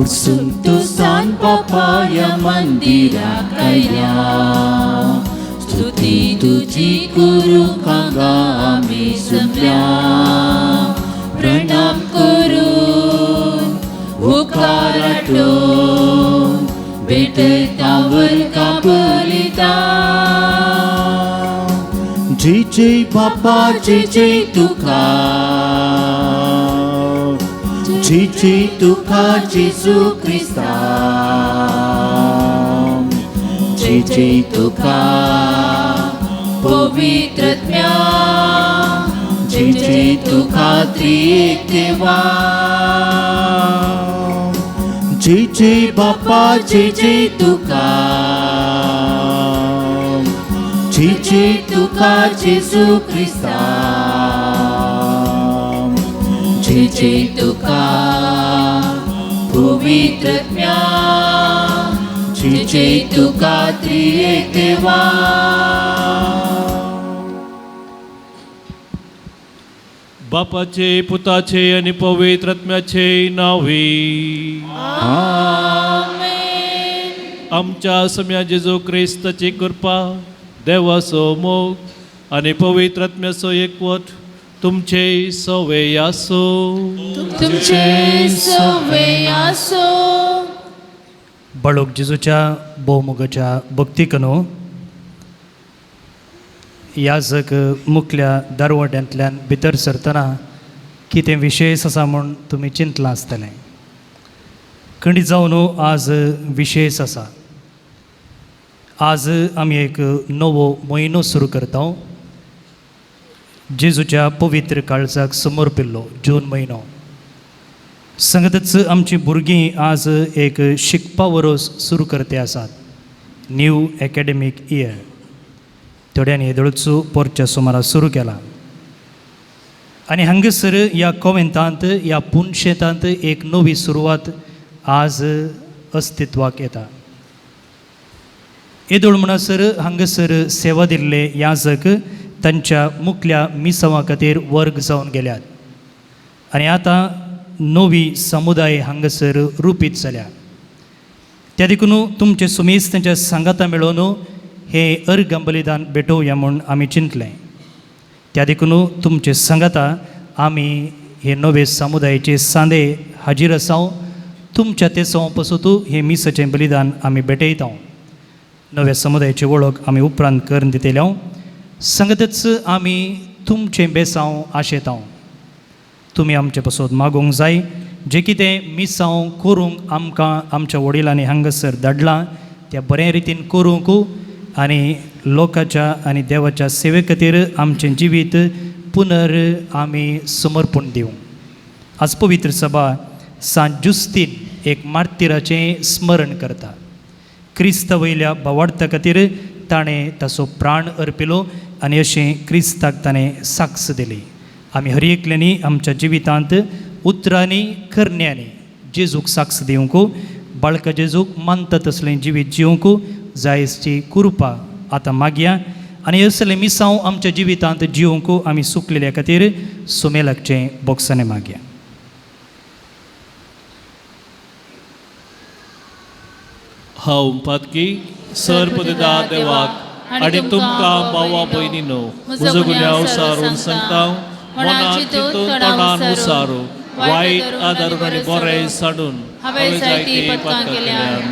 उडसून तूं सान बापा ह्या मंदिराक आयल्या स्तुती तुजी करूंक हांगा आमी जमल्या प्रणाम करून उपकार आठोवन भेटयता वर्गा बलिदान जय जय बापा जय जय तुका जय जय तुका जेजू क्रिस्ता जय जय तुका पवित्रत्म्या जय जय तुका त्रिएक देवा जय जय बापा जय जय तुका जय जय तुका जेजू क्रिस्ता जय जय तुका पवित्रत्म्या जय जय तुका त्रिएक देवा। बापाचे पुताचे आणि पवित्र आत्म्याचे नावे। आमेन। आमच्या सम्या जेजू क्रिस्ताची कृपा, देवाचो मोग आणि पवित्र आत्म्याचो एकवट तुमचे सवे आसो। तुमचे सवे आसो। बाळूक जेजूच्या भोवमोगाच्या भक्तीकनो याजक मुखल्या दरवट्यांतल्यान भितर सरतना कितें विशेश आसा म्हूण तुमी चिंतलां आसतलें। खंडीत जावन आज विशेश आसा। आज आमी एक नवो म्हयनो सुरू करता, जेजूच्या पवित्र काळजाक समर्पिल्लो जून म्हयनो। संगतच आमची भुरगीं आज एक शिकपा वरोस सुरू करते आसात, न्यू एकाडेमीक इयर। थोड्यांनी येदोळचो पोरच्या सुमारा सुरू केला आनी हांगासर ह्या कोवेंतांत ह्या पुनशेतांत एक नवी सुरवात आज अस्तित्वाक येता। येदोळ म्हणसर हांगासर सेवा दिल्ले याजक तांच्या मुखल्या मिसांवा खातीर वर्ग जावन गेल्यात आनी आतां नवी समुदाय हांगासर रुपीत जाल्या। त्या देखून तुमचे सुमेस तांच्या सांगाता मेळोवन हे अर्घ बलिदान भेटोवया म्हूण आमी चिंतलें। त्या देखून तुमचे सांगाता आमी हे नवे समुदायाचे सांदे हाजीर आसाव। तुमच्या ते सव पसून हे मिसाचें बलिदान आमी भेटयता। नव्या समुदायाची वळख आमी उपरांत करून दितले। संगतच आमी तुमचें बेसांव आशेताव। तुमी आमचे पसत मागूंक जाय जें कितें मिसांव करूंक आमकां आमच्या वडिलांनी हांगासर धाडलां त्या बऱ्या रितीन करूंक आनी लोकांच्या आनी देवाच्या सेवे खातीर आमचें जिवीत पुनर आमी समर्पण दिवं। आज पवित्र सभा सांत जुस्तीन एक मार्तिराचें स्मरण करता। क्रिस्ता वयल्या भावार्था खातीर ताणें ताचो प्राण अर्पिलो आनी अशें क्रिस्ताक ताणें साक्ष दिली। आमी हर एकल्यांनी आमच्या जिवितांत उतरांनी करण्यांनी जेजूक साक्ष दिवंक, बाळका जेजूक मानता तसलें जिवीत जिवंक जायची कृपा आतां मागया आनी असलें मिसांव आमच्या जिवितांत जिवंक आमी सुकलेल्या खातीर सुमेलाकचें बोक्सांनी मागया। हांव पातकी सर पददा देवाक आनी तुमकां भावा भयणीनो म्हजो गुन्यांव सारून सांगता, मनात चिंतून तोंडान उसारू वायट आदारून आनी बरें सांडून हांवें जायतीं पातकां केल्यात।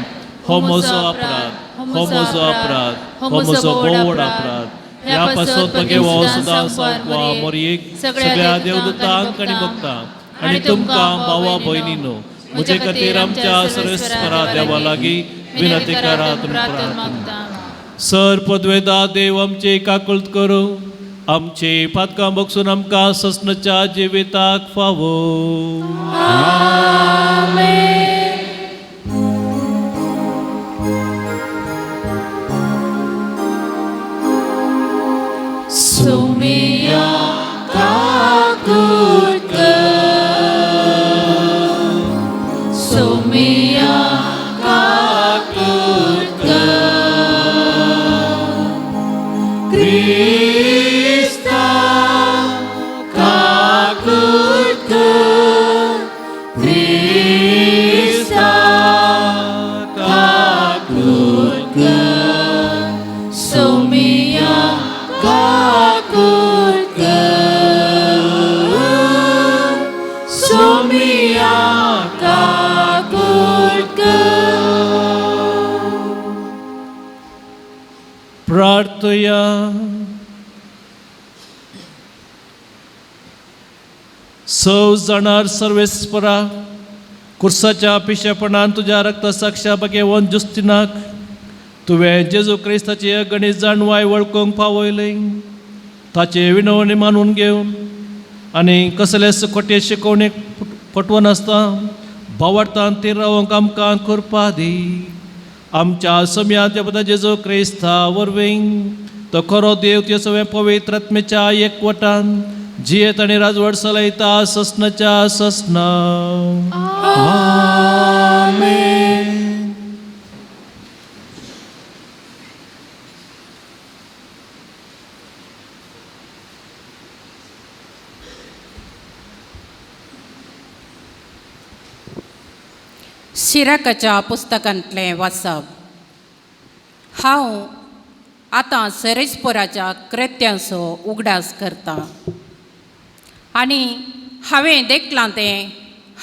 हो म्हजो अपराध, हो म्हजो अपराध, हो म्हजो भोव अपराध। ह्या पासत म्हगे हो सुद्दां सांगवा मोरयेक सगळ्या देवदूतांक आनी भक्तांक आनी तुमकां भावा भयणीनो म्हजे खातीर आमच्या सर्वेस्परा देवा लागीं विनंती करात प्रार्थना। सर पदवेदा देव आमचे काकुळट करूं, आमचे पातकां बगसून आमकां ससनाच्या जिविताक फावो। आमेन। सोमिया काकुळट कर, सोमिया काकुळट कर, क्रिस्ता काकुळट कर, क्रिस्ता प्रार्थया. सौ जाणार सर्वेस्परा, कुर्साच्या पिशेपणान तुज्या रक्तसाक्षा बगेवन जुस्तिनाक तुवें जेजू क्रिस्ताची अगणीत जाणवाय वळखूंक पावयली. ताचे विनवणी मानून घेवन आनी कसलेच खोटे शिकोवणेक फटवून आसता भावार्थान ती रावंक आमकां कृपा दी. आमच्या सम्या जेजू क्रिस्ता वरवीं तो खरो देव त्यो सगळें पवित्र आत्म्याच्या एकवटान जियेत आनी राजवट चलयता ससनाच्या ससना. सिराकाच्या पुस्तकांतलें वाचप. हांव आतां सरेजपुराच्या कृत्यांचो उगडास करता आनी हांवें देखलां तें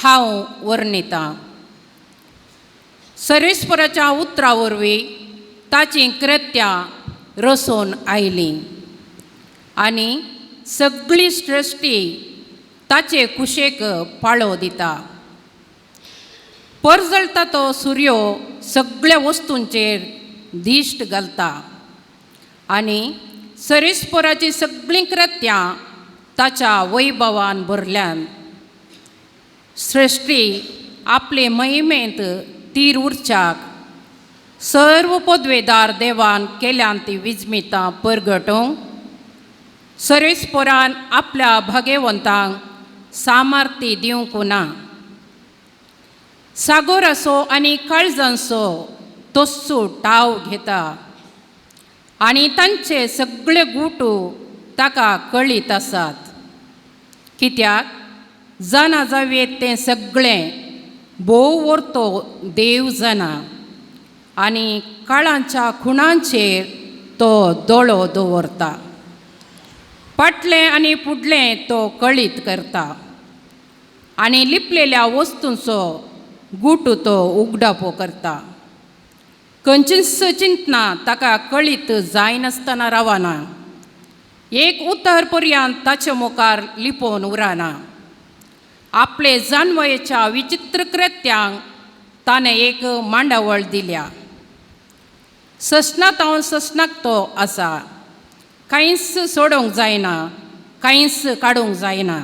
हांव वर्णितां. सरेजपुराच्या उतरां वरवीं ताचीं कृत्यां रचून आयलीं आनी सगळी सृश्टी ताचे कुशेक पाळो दिता. परजळटा तो सुर्यो सगळ्या वस्तूंचेर दिश्ट घालता आनी सरेस्पोराचीं सगळीं कृत्यां ताच्या वैभवान भरल्यान. सृश्टी आपले महिमेंत तीर उरच्याक सर्व पदवेदार देवान केल्यान ती विजमितां परगटोवंक सरेस्पोरान आपल्या भागेवंतांक सामर्थ्य दिवंक ना. सागोराचो आनी काळजांचो तोस्सो टाव घेता आनी तांचे सगळे गुटू ताका कळीत आसात. कित्याक जाणा जावयेत तें सगळें भोव वर्तो देव जाणा आनी काळांच्या खुणांचेर तो दोळो दवरता. फाटलें आनी फुडलें तो कळीत करता आनी लिपलेल्या वस्तूंचो गुटू तो उगडापो करता. खंयचीच चिंतना ताका कळीत जायनासतना रावना. एक उतर पर्यंत ताचे मुखार लिपोवन उरना. आपले जानवयेच्या विचित्र कृत्यांक ताणें एक मांडावळ दिल्या. ससनात हांव ससनाक तो आसा. कांयच सोडोवंक जायना, कांयच काडूंक जायना.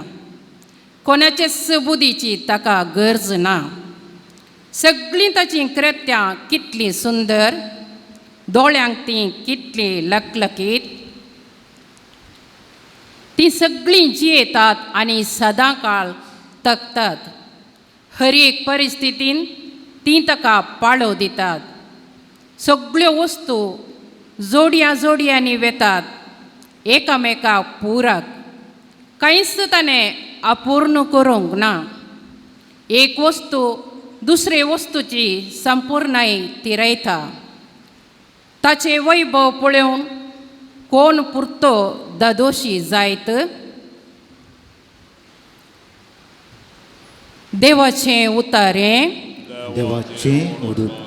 कोणाचेच बुदीची ताका गरज ना. सगळीं ताचीं कृत्यां कितलीं सुंदर, दोळ्यांक तीं कितलीं लकलकीत. तीं सगळीं जियेतात आनी सदां काळ तकतात. हर एक परिस्थितीन तीं ताका पाळो दितात. सगळ्यो वस्तू जोडयां जोडयांनी वेतात एकामेकाक पुरक. कांयच ताणें अपूर्ण करूंक ना. एक वस्तू दुसरे वस्तूची संपूर्णाय तिरयता. ताचे वैभव पळोवन कोण पुरतो दादोशी जायत. देवाचें उतारें. देवाचें उदकार.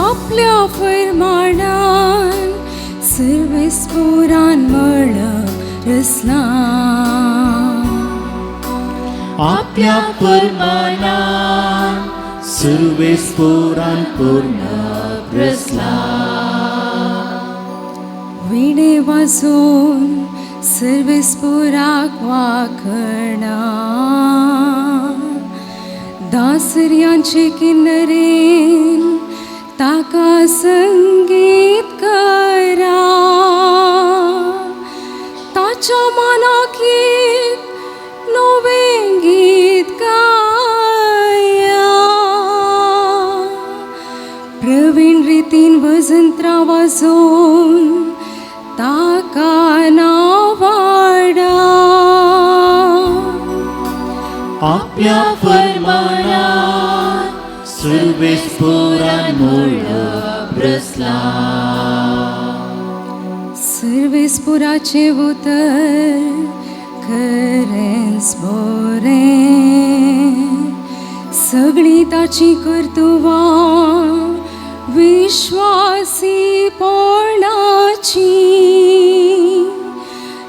आपल्या फरमानान सर्वेस्पुरान मळब रचलां. आपल्या फरमानान सर्वेस्पुरान पूर्ण रचलां. विणे वाजोवन सर्वेस्पुराक वाखणा. दासऱ्यांचे किन्नरेन ताका संगीत करा. ताच्या मनाक एक नवें गीत गाया. प्रवीण रितीन वजंत्रा वाजोवन ताका नावाडा. आपल्या फरमानान सर्वेस्पुरान मळब रचलां. सर्वेस्पुरान सर्वेस्पुराचें उतर खरेंच बरें. सगळीं ताचीं कर्तुवां विश्वासीपणाची.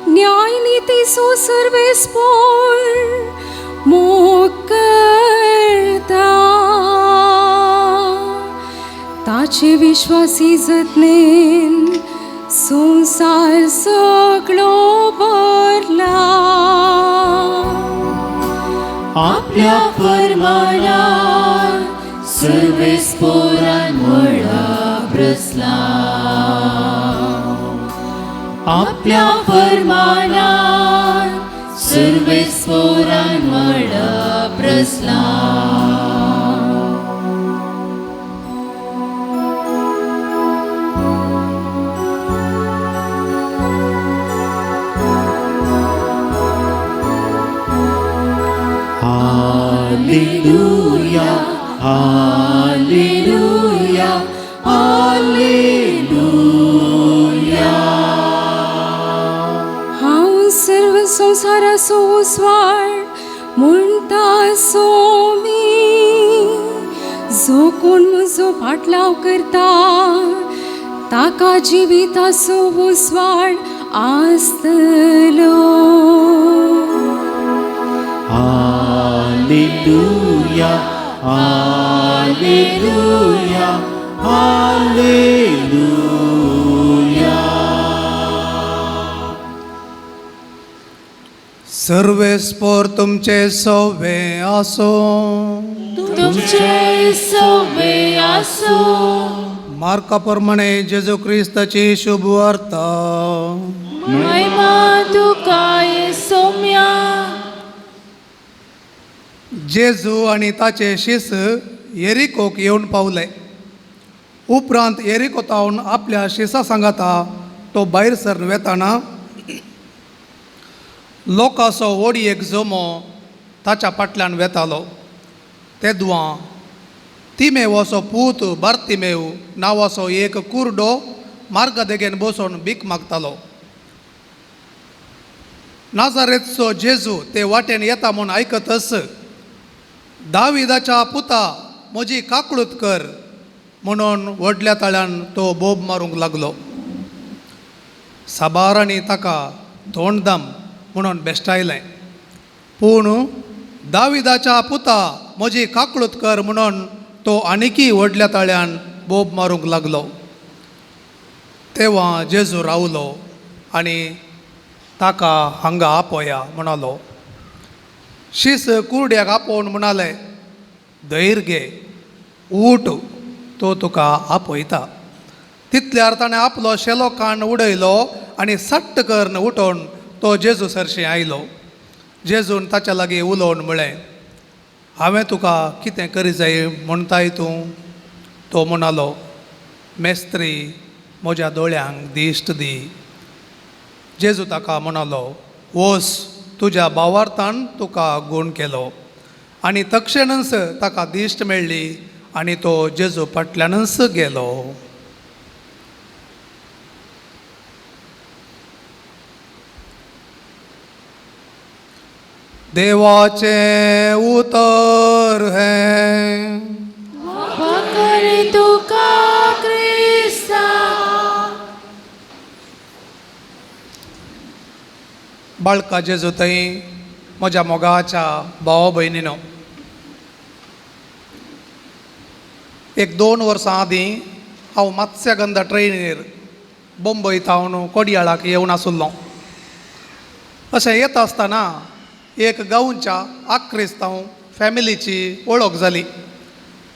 न्यायनितीचो सर्वेस्पोर मोग करता. ताचे विश्वासी जतनेन संवसार सगळो भरला. आपल्या फरमानान सर्वेस्पोरान मळब रचला. आपल्या फरमानान सर्वेस्पोरान मळब रचला. Hallelujah, Hallelujah, Hallelujah. हांव सर्व संवसाराचो उजवाड म्हणटा सोमी. जो कोण म्हजो फाटलाव करता ताका जिविताचो उजवाड आसतलो. Hallelujah, Hallelujah, Hallelujah. सर्वेस्पोर तुमचे सवे आसो. तुमचे सवे आसो. मार्का प्रमाणे जेजू क्रिस्ताची शुभ वार्ता. महिमा तुका सोम्या. जेजू आनी ताचे शिस येरिकोक येवन पावले. उपरांत येरिको तावन आपल्या शिसा सांगाता तो भायर सरन वेताना लोकांचो व्हड एक जमो ताच्या फाटल्यान वेतालो. तेदवां तिमेवाचो पूत बार्तिमेव नांवाचो एक कुर्डो मार्गा देगेन बसून भीक मागतालो. नाजारेचो जेजू ते वाटेन येता म्हूण आयकतच, दाविदाच्या पुता, म्हजी काकळूत कर म्हणून व्हडल्या ताळ्यान तो बोब मारूंक लागलो. साबारांनी ताका तोंडदाम म्हणून बेश्टायलें, पूण दाविदाच्या पुता, म्हजी काकळूत कर म्हणून तो आनिकी व्हडल्या ताळ्यान बोब मारूंक लागलो. तेव्हा जेजू रावलो आनी ताका हांगा आपोया म्हणालो. शीस कुर्ड्याक आपोवन म्हणाले, धैर घे, ऊठ, तो तुका आपयता. तितल्यार ताणें आपलो शेलो काण उडयलो आनी सट्ट करून उठोवन तो जेजू सरशीं आयलो. जेजून ताच्या लागीं उलोवन म्हळें, हांवें तुका कितें करी जाय म्हणटाय तूं? तो म्हणालो, मेस्त्री, म्हज्या दोळ्यांक दिश्ट दी. जेजू ताका म्हणालो, वोस, तुज्या भावार्थान तुका गूण केलो. आनी तक्षणच ताका दिश्ट मेळ्ळी आनी तो जेजू फाटल्यानच गेलो. देवाचें उतर हें. वाकर तुका क्रिस्ता. बाळका जेजू थंय म्हज्या मोगाच्या भाव भयणीनो, एक 2 वर्सां आदीं हांव मत्स्यगंधा ट्रेनीर बंबय थावन कोडयाळाक येवन आशिल्लो. अशें येता आसतना एक गांवच्या आक्रिस्तांव फॅमिलीची वळख जाली.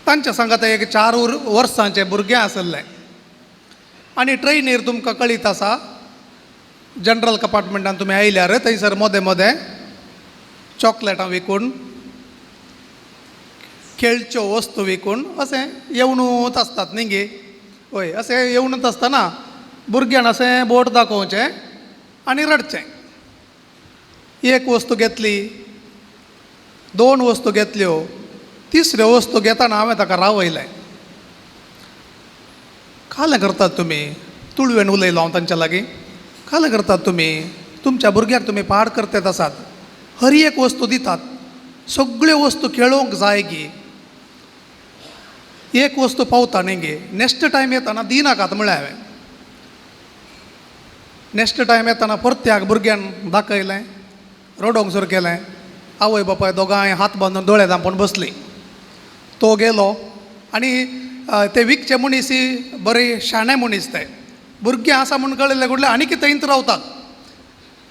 तांच्या सांगाता एक 4 वर्सांचें भुरगें आशिल्लें. आनी ट्रेनीर तुमकां कळीत आसा, जनरल कंपार्टमेंटान तुमी आयल्यार थंयसर मोदें मोदें चॉकलेटां विकून, खेळच्यो वस्तू विकून अशें येवनूच आसतात न्ही गे. हय, अशें येवनूच आसतना भुरग्यान अशें बोट दाखोवचें आनी रडचें. एक वस्तू घेतली, 2 वस्तू घेतल्यो, तिसऱ्यो वस्तू घेतना हांवें ताका रावयलें. कालें करतात तुमी? तुळवेन उलयलो हांव तांच्या लागीं. काल करतात तुमी, तुमच्या भुरग्याक तुमी पाड करतात आसात. हर एक वस्तू दितात, सगळ्यो वस्तू खेळोवंक जाय गी, एक वस्तू पावता न्ही गे, नेक्स्ट टायम येताना दिनाकात म्हळ्यार हांवें. नेक्स्ट टायम येताना परत्याक भुरग्यान दाखयलें, रडोवंक सुरू केलें. आवय बापाय दोगांय हात बांदून दोळे धांपून बसलीं. तो गेलो आनी ते विकचे मनीस बरे शाणे मनीस, ते भुरगें आसा म्हूण कळिल्ले कुडले आनीक थंयच रावतात,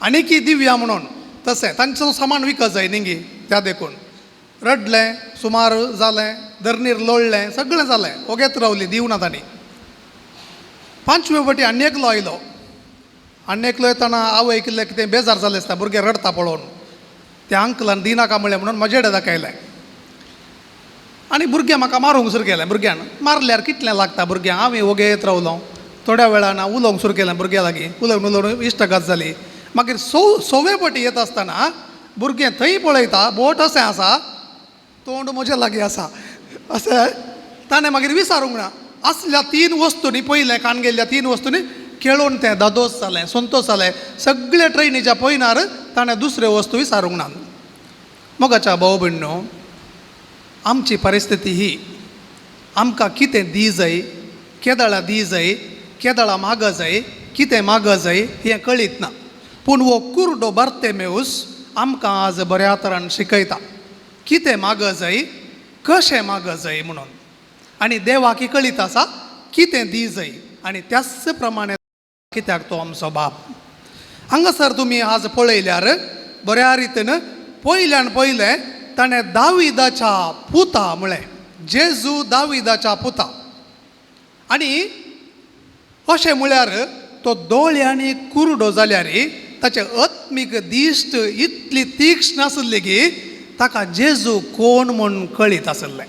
आनीक दिवया म्हणून तशें तांचो सामान विकत जाय न्ही गी. त्या देखून रडलें, सुमार जालें, धरणीर लोळ्ळें, सगळें जालें, ओगेत रावली दिवना तांणी. पांचवे फावटी आनी एकलो आयलो. आनी एकलो येताना आवय कितलें कितें बेजार जालें आसता भुरगें रडटा पळोवन. त्या अंकलान दिनाका म्हणलें म्हणून म्हजेडे दाखयलें आनी भुरगें म्हाका मारूंक सुरू केलें. भुरग्यान मारल्यार कितलें लागता भुरग्यांक, हांवें ओगेत रावलो. थोड्या वेळान उलोवंक सुरू केलें भुरग्यां लागीं, उलोवन उलोवन इश्टागत जाली. मागीर सवे फावटी येता आसतना भुरगें थंय पळयता, बोट अशें आसा, तोंड म्हज्या लागीं आसा अशें. ताणें मागीर विचारूंक ना. असल्या तीन वस्तूंनी पयलें कान गेल्ल्या तीन वस्तूंनी खेळोवन तें दादोस जालें, संतोश जालें. सगळे ट्रेनीच्या पयनार ताणें दुसऱ्यो वस्तू विचारूंक ना. मोगाच्या भाव भयणो, आमची परिस्थिती ही, आमकां कितें दी जाय, केदळा दी जाय, केदळा माग जाय, कितें माग जाय हें कळीत ना. पूण हो कुर्डो बार्तेमेवस आमकां आज बऱ्या तरान शिकयता कितें माग जाय, कशें माग जाय म्हणून. आनी देवाक कळीत आसा कितें दी जाय आनी त्याच प्रमाणे कित्याक तो आमचो बाप. हांगासर तुमी आज पळयल्यार बऱ्या रितीन पयल्यान पयलें ताणें दाविदाच्या पुता म्हळें, जेजू दाविदाच्या पुता. आनी अशें म्हळ्यार तो दोळ्यांनी कुरडो जाल्यार ताचें आत्मीक दिश्ट इतली तीक्ष्ण आसली की ताका जेजू कोण म्हूण कळीत आसलें.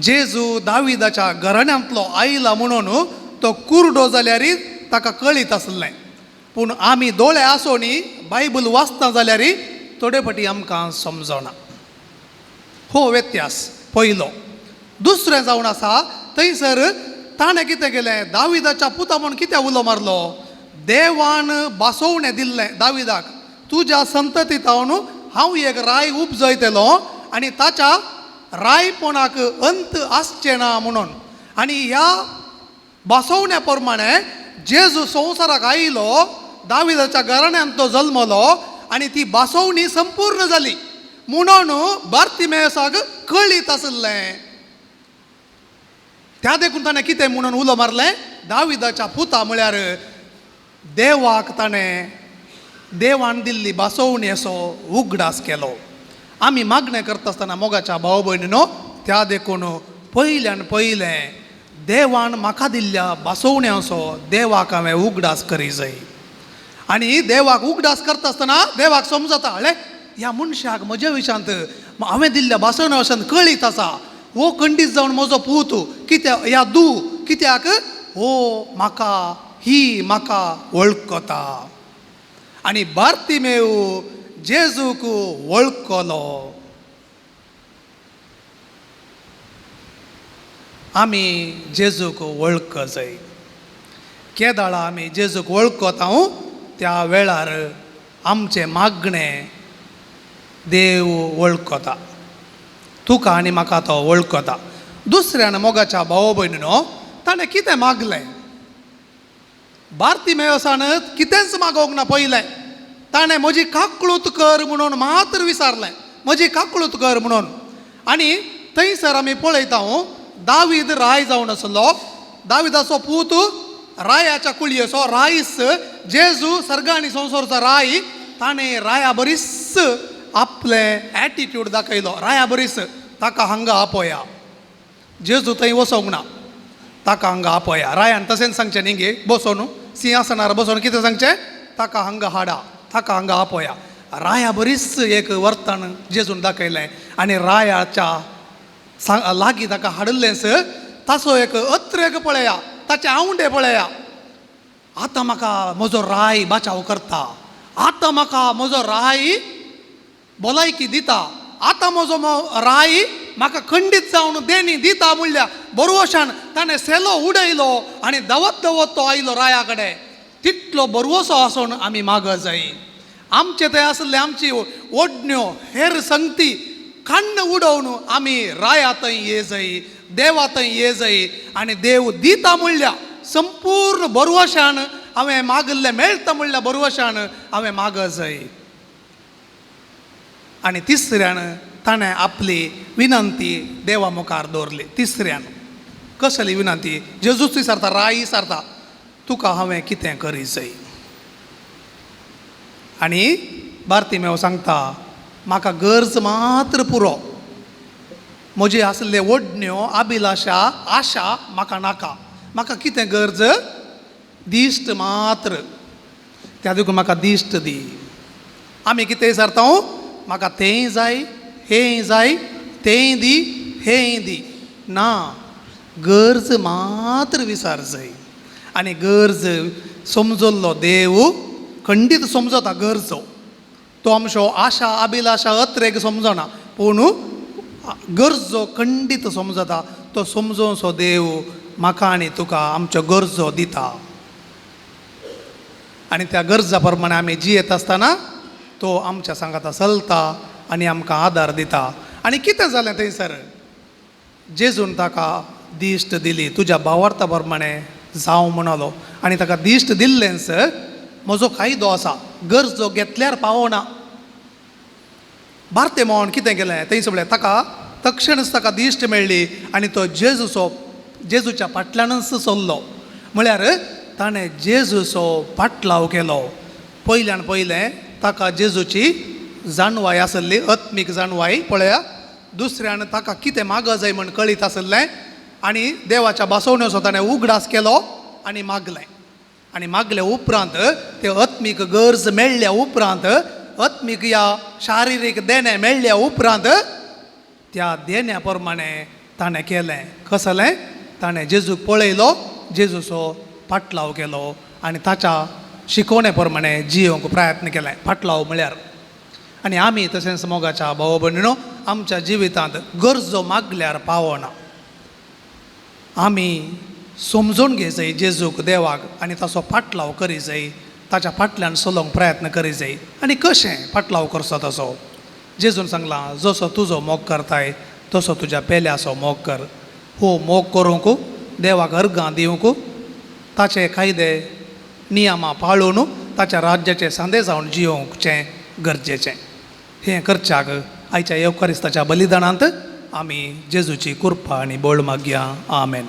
जेजू दाविदाच्या घराण्यांतलो आयला म्हणून तो कुरडो जाल्यार ताका कळीत आसलें. पूण आमी दोळे आसोनी बायबल वाचता जाल्यार थोडे फावटी आमकां समजना. हो व्यत्यास पयलो. दुसरें जावन आसा थंयसर ताणें कितें केलें, दाविदाच्या पुता म्हूण कित्याक उलो मारलो? देवान बासोवणें दिल्लें दाविदाक, तुज्या संतती तावन हांव एक राय उपजयतलो आनी ताच्या रायपणाक अंत आसचें ना म्हणून. आनी ह्या बासोवण्या प्रमाणे जेजू संवसाराक आयलो, दाविदाच्या घराण्यांत तो जल्मलो आनी ती बासोवणी संपूर्ण जाली म्हणून बार्तिमेसाक कळीत आसलें. त्या देखून ताणें कितें म्हणून उलो मारलें, दाविदाच्या पुता म्हळ्यार देवाक ताणें देवान दिल्ली बासोवणी असो उगडास केलो. आमी मागणें करता आसतना मोगाच्या भाव भयणीनो, त्या देखून पयल्यान पयलें देवान म्हाका दिल्ल्या बासोवण्याचो देवाक हांवें उगडास करी जाय. आनी देवाक उगडास करता आसतना देवाक समजता, हळे ह्या मनशाक म्हज्या विशांत हांवें दिल्ल्या बासोवण्या विशांत कळीत आसा, हो खंडीत जावन म्हजो पूत कित्याक ह्या दू कित्याक हो म्हाका ही म्हाका वळखता. आनी बार्तिमेव जेजूक वळखलो. आमी जेजूक वळख जाय. केदाळा आमी जेजूक वळखता त्या वेळार आमचें मागणें देव वळखता, तुका आनी म्हाका तो वळखता. दुसऱ्यान मोगाच्या भाव भयणीनो ताणें कितें मागलें? बार्तिमेवसान कितेंच मागोवंक ना. पयलें ताणें म्हजी काकळूत कर म्हणून मात्र विचारलें, म्हजी काकळूत कर म्हणून. आनी थंयसर आमी पळयता दावीद राय जावन आसलो, दाविदाचो पूत रायाच्या कुळयेचो रायस, जेजू सर्ग आनी संवसारचो राय. ताणें राया बरीच आपलें एटिट्यूड दाखयलो, राया बरीच ताका हांगा आपोया. जेजू थंय वचोंक ना, ताका हांगा आपोया. रायान तशेंच सांगचें न्ही गे, बसोन सिंहासनार बसोन कितें सांगचें, ताका हांगा हाडा, ताका हांगा आपोया. राया बरीच एक वर्तन जेजून दाखयलें आनी रायाच्या लागीं ताका हाडिल्लेंच. ताचो एक अत्रेक पळया, ताचे आवंडे पळया, आतां म्हाका म्हजो राय बाचाव करता, आतां म्हाका म्हजो राय भलायकी दिता, आतां म्हजो राय म्हाका खंडीत जावन देणी दिता म्हणल्या बरोवशान ताणें सेलो उडयलो आनी धांवत धांवत तो आयलो राया कडेन. तितलो बरवसो आसून आमी माग जाय. आमचे थंय आसले आमची ओडण्यो हेर संगती खाण्ण उडोवन आमी राया थंय ये जाय, देवा थंय ये जाय आनी देव दिता म्हणल्या संपूर्ण बरवशान हांवें मागिल्लें मेळटा म्हणल्या बरवशान हांवें माग जाय. आनी तिसऱ्यान ताणें आपली विनंती देवा मुखार दवरली. तिसऱ्यान कसली विनंती? जेजूच विचारता, राय विचारता, तुका हांवें कितें करी जाय? आनी बार्तिमेव सांगता, म्हाका गरज मात्र पुरो, म्हजी आसले ओडण्यो अभिलाशा आशा म्हाका नाका, म्हाका कितें गरज? दिश्ट मात्र, त्या देखून म्हाका दिश्ट दी. आमी कितें विचारता? म्हाका तेंय जाय, हेंय जाय, तेंय दी, हेंय दी. ना, गरज मात्र विचार जाय. आनी गरज समजल्लो देव खंडीत समजता गरजो, तो आमचो आशा अभिलाशा अत्रेक समजना, पूण गरजो खंडीत समजता. तो समजोनसो देव म्हाका आनी तुका आमच्यो गरजो दिता. आनी त्या गरजा प्रमाणे आमी जियेत आसतना तो आमच्या सांगाता चलता आनी आमकां आदार दिता. आनी कितें जालें थंयसर? जेजून ताका दिश्ट दिली, तुज्या भावार्था प्रमाणे जावं म्हणालो. आनी ताका दिश्ट दिल्लेंच म्हजो कायदो आसा, गरजो घेतल्यार पावना. बार्तेमोन कितें केलें थंय सगळें ताका तक्षणच ताका दिश्ट मेळ्ळी आनी तो जेजूचो जेजूच्या फाटल्यानच चल्लो. म्हळ्यार ताणें जेजूचो फाटलाव केलो. पयल्यान पयलें ताका जेजूची जाणवाय आसली, आत्मीक जाणवाय पळया. दुसऱ्यान ताका कितें माग जाय म्हण कळीत आसलें आनी देवाच्या भासोवण्याचो ताणें उगडास केलो आनी मागलें. आनी मागल्या उपरांत ते आत्मीक गरज मेळ्ळ्या उपरांत, आत्मीक या शारिरीक देणें मेळ्ळ्या उपरांत त्या देण्या प्रमाणे ताणें केलें. कसलें? ताणें जेजूक पळयलो, जेजूचो फाटलाव केलो आनी ताच्या शिकवणे प्रमाणे जियोवंक प्रयत्न केलें. फाटलाव म्हळ्यार. आनी आमी तशेंच मोगाच्या भाव भयणीनो आमच्या जिवितांत गरजो मागल्यार पावना. आमी समजून घे जाय जेजूक देवाक आनी ताचो फाटलाव करी जाय, ताच्या फाटल्यान चलोवंक प्रयत्न करी जाय. आनी कशें फाटलाव करचो तसो? जेजून सांगलां, जसो तुजो मोग करताय तसो तुज्या पेल्याचो मोग कर. हो मोग करूंक देवाक अर्गां दिवंक ताचे कायदे नियमां पाळून ताच्या राज्याचे सांदे जावन जियोवचें गरजेचें. हें करच्याक आयच्या येवकारिस्ताच्या बलिदानांत आमी जेजूची कृपा आनी बळ मागया. आमेन.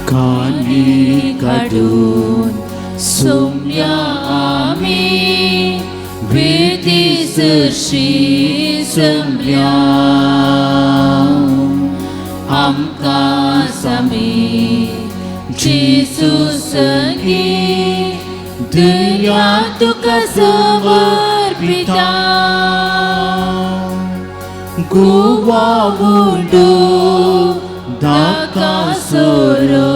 कानी काडून सोम्या आमी वेदी सरशी जमल्या, आमकां सामी जेजू संगी दया तुका समर्पिता. गोवा उंडो दाका सोरो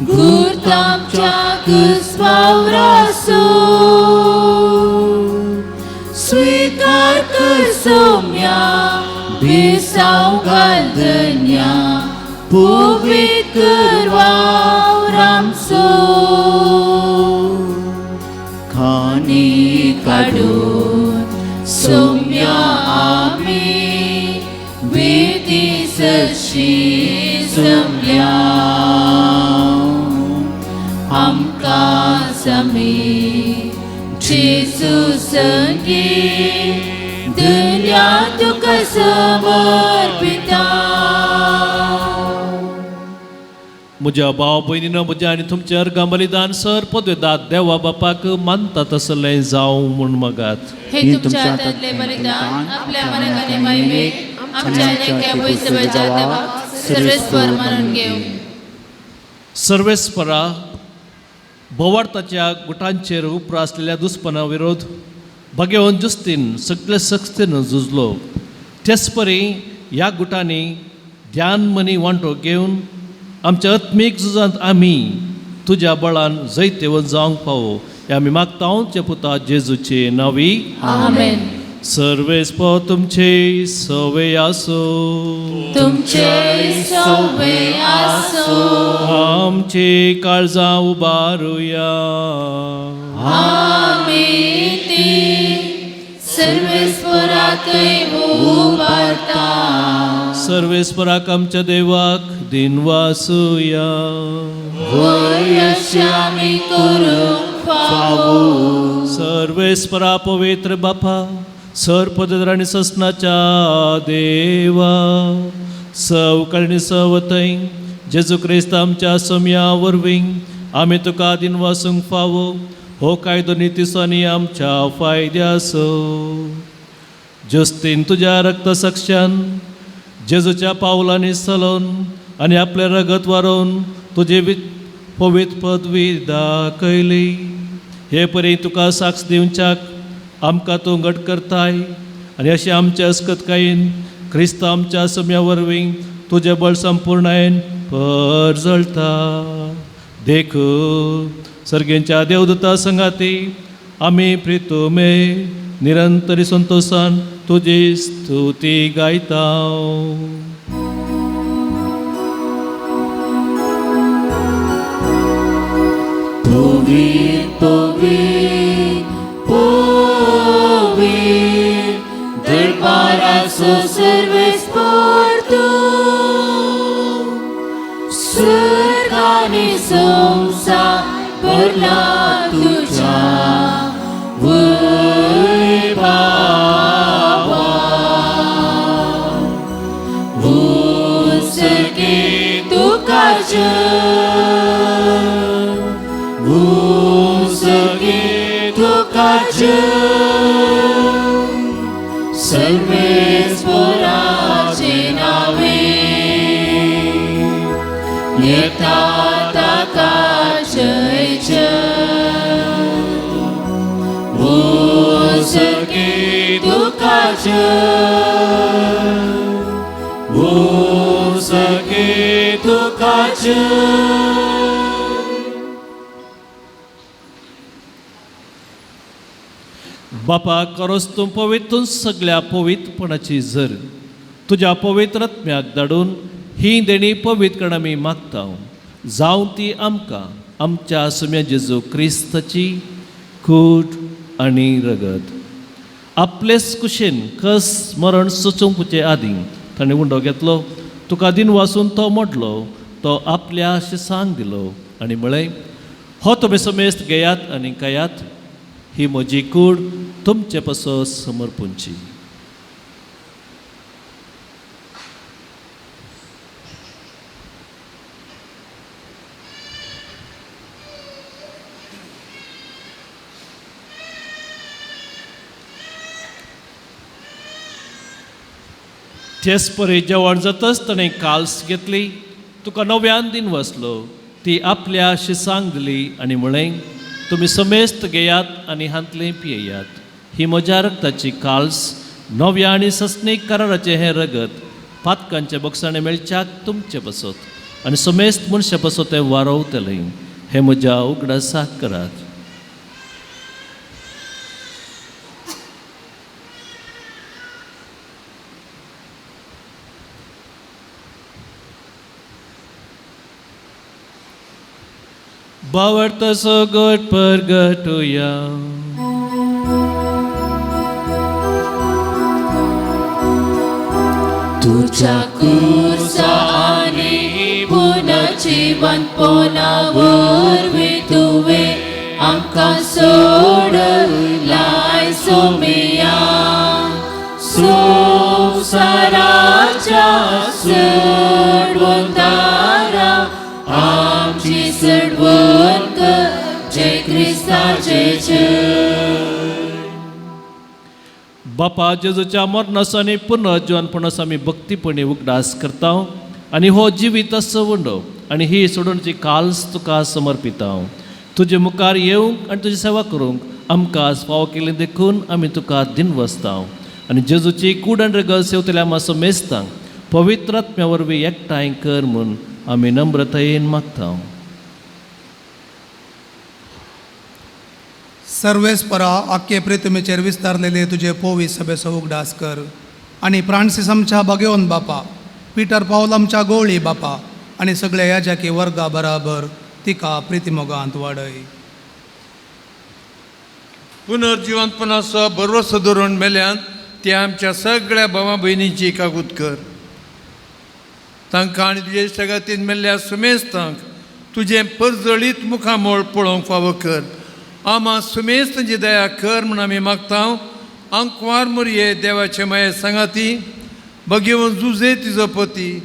गुरतामच्या गुस्वावरासो स्वीकार कर सोम्या बेसाव घालदन्या पवित्र वावरामसो. खाणी काडून सोम्या आमी वेदी सरशी जमल्या, आमकां समी जेजू संगी दया तुका समर्पिता. म्हज्या भाव भयणीनो म्हज्या आनी तुमचें अर्गां बलिदान सर पदवेदात देवा बापाक मानता तसलें जावं म्हूण मागात. हे तुमच्या हातांतले बलिदान आपल्या मनाक आनी मायवेक आमच्या आनी पयसुच्या देवाक सर्वेस्पर मानून घेवं. सर्वेस्परा बोवार्थाच्या गुटांचेर उप्रासलेल्या दुस्पना विरोध भगेवन जुस्तीन सगळे सक्तीन झुजलो. तेच परी ह्या गुटांनी ध्यान मनी वांटो घेवन आमच्या आत्मीक झुजांत आमी तुज्या बळान जैतेवंत जावंक पावो हे आमी मागता आमच्या पुता जेजूचे नांवी. आमेन. सर्वेस्पो तुमचे सवे आसो. तुमचे सवे आसो. आमची काळजां उबारुया. आमी ती सर्वेस्वरातय उबारता. सर्वेस्पराक आमच्या देवाक दिनवासुया. वय अशें आमी करूंक फावो. सर्वेस्परा पवित्र बापा, सर आनी ससनाच्या देवा, सवकळणी सवतय जेजू क्रिस्त आमच्या समया वरवीं आमी तुका दिनवासूंक फावो. हो कायदो नितीसांनी आमच्या फायद्यासो. ज्योस्तीन तुज्या रक्त सक्षान जेजूच्या पावलांनी चलोवन आनी आपलें रगत वारोवन तुजी पवित्र पदवी दाखयली. हे परी तुका साक्ष दिवच्याक आमकां तूं घट करताय आनी अशें आमच्या अस्कतकायेन क्रिस्त आमच्या सम्या वरवीं तुजें बळ संपूर्णायेन परजळता. देखून सर्गेंच्या देवदूता संगाती आमी प्रितुमे निरंतरी संतोशान तुजी स्तुती गायता. पवित्र पवित्र पवित्र दरबाराचो सर्वेस्पर तूं, स्वर्ग आनी संवसार भरला तुज्या वैभवान. उत्सर्गे तुका जय, उत्सर्गे तुका जय, सर्वेस्पराचे नावे येता ताका जय जय. उत्सर्गे तुका जय, उत्सर्गे तुका जय. बापा, करोस तूं पवित्र सगळ्या पवित्रपणाची जर तुज्या पवित्र आत्म्याक धाडून ही देणी पवित्र करण आमी मागता. जावं ती आमकां आमच्या सुम्या जेजू क्रिस्ताची कूट आनी रगत. आपलेच कुशीन कस मरण सुचोवचे आदीं ताणें उंडो घेतलो, तुका दिन वासून तो मोडलो, तो आपल्या शिसांक दिलो आनी म्हळें, हो तुमी समेस्त घेयात आनी खायात, ही म्हजी कूड तुमचे पासत समर्पूंची. तेच परी जेवण जातच ताणें काल्स घेतली, तुका नव्यान दिन वसलो, ती आपल्या शिसांक दिली आनी म्हळें, तुमी समेस्त घेयात आनी हांतलें पियेयात, ही म्हज्या रक्ताची काल्स, नव्या आनी सस्नीक कराराचें हें रगत पातकांचे बोगसाणें मेळच्याक तुमचे पासत आनी समेस्त मनशा पासत तें वारोवतलें. हें म्हज्या उगडासाक करात. बावडतो सोगट परगटुया. तुझ्या कुर्सा आनी पुनर्जिवंतपणा वरवीं तुवें आमकां सोडलाय सोमिया, संवसाराच्या सोडवंतारा आमची सोडवण कर, जय क्रिस्ताचे जय. बापा, जेजूच्या मरणाचो आनी पुनर्जिवनपणाचो आमी भक्तीपणी उगडास करता आनी हो जिवीत असो उंडो आनी ही सोडूनची काल्स तुका समर्पिता. तुजे मुखार येवंक आनी तुजी सेवा करूंक आमकां फावो केली देखून आमी तुका दिनवसता आनी जेजूची कूड आनी रगत सेवतल्या आमकां समेस्तांक पवित्र आत्म्या वरवीं एकठांय कर म्हूण आमी नम्रतायेन मागता. सर्वेस्परा आख्खे प्रितमेचेर विस्तारलेले तुजे पोवी सभेचो उगडास कर आनी फ्रांसीस आमच्या बागेवन बापा, पिटर पावल आमच्या गोळी बापा आनी सगळ्या याजाकी वर्गा बराबर तिका प्रितीमोगांत वाडय. पुनर्जिवंतपणाचो भरवसो धरून मेल्यान ते आमच्या सगळ्या भावा भयणींची कागूत कर. तांकां आनी तुजे सगातीन मेल्ल्या सुमेस्तांक तुजें परजळीत मुखामळ पळोवंक फावो कर. आमा सुमेस्तांची दया कर म्हूण आमी मागता. आंकवार मुरये देवाचे माये सांगाती, भगेवन जुजे तिजो पती,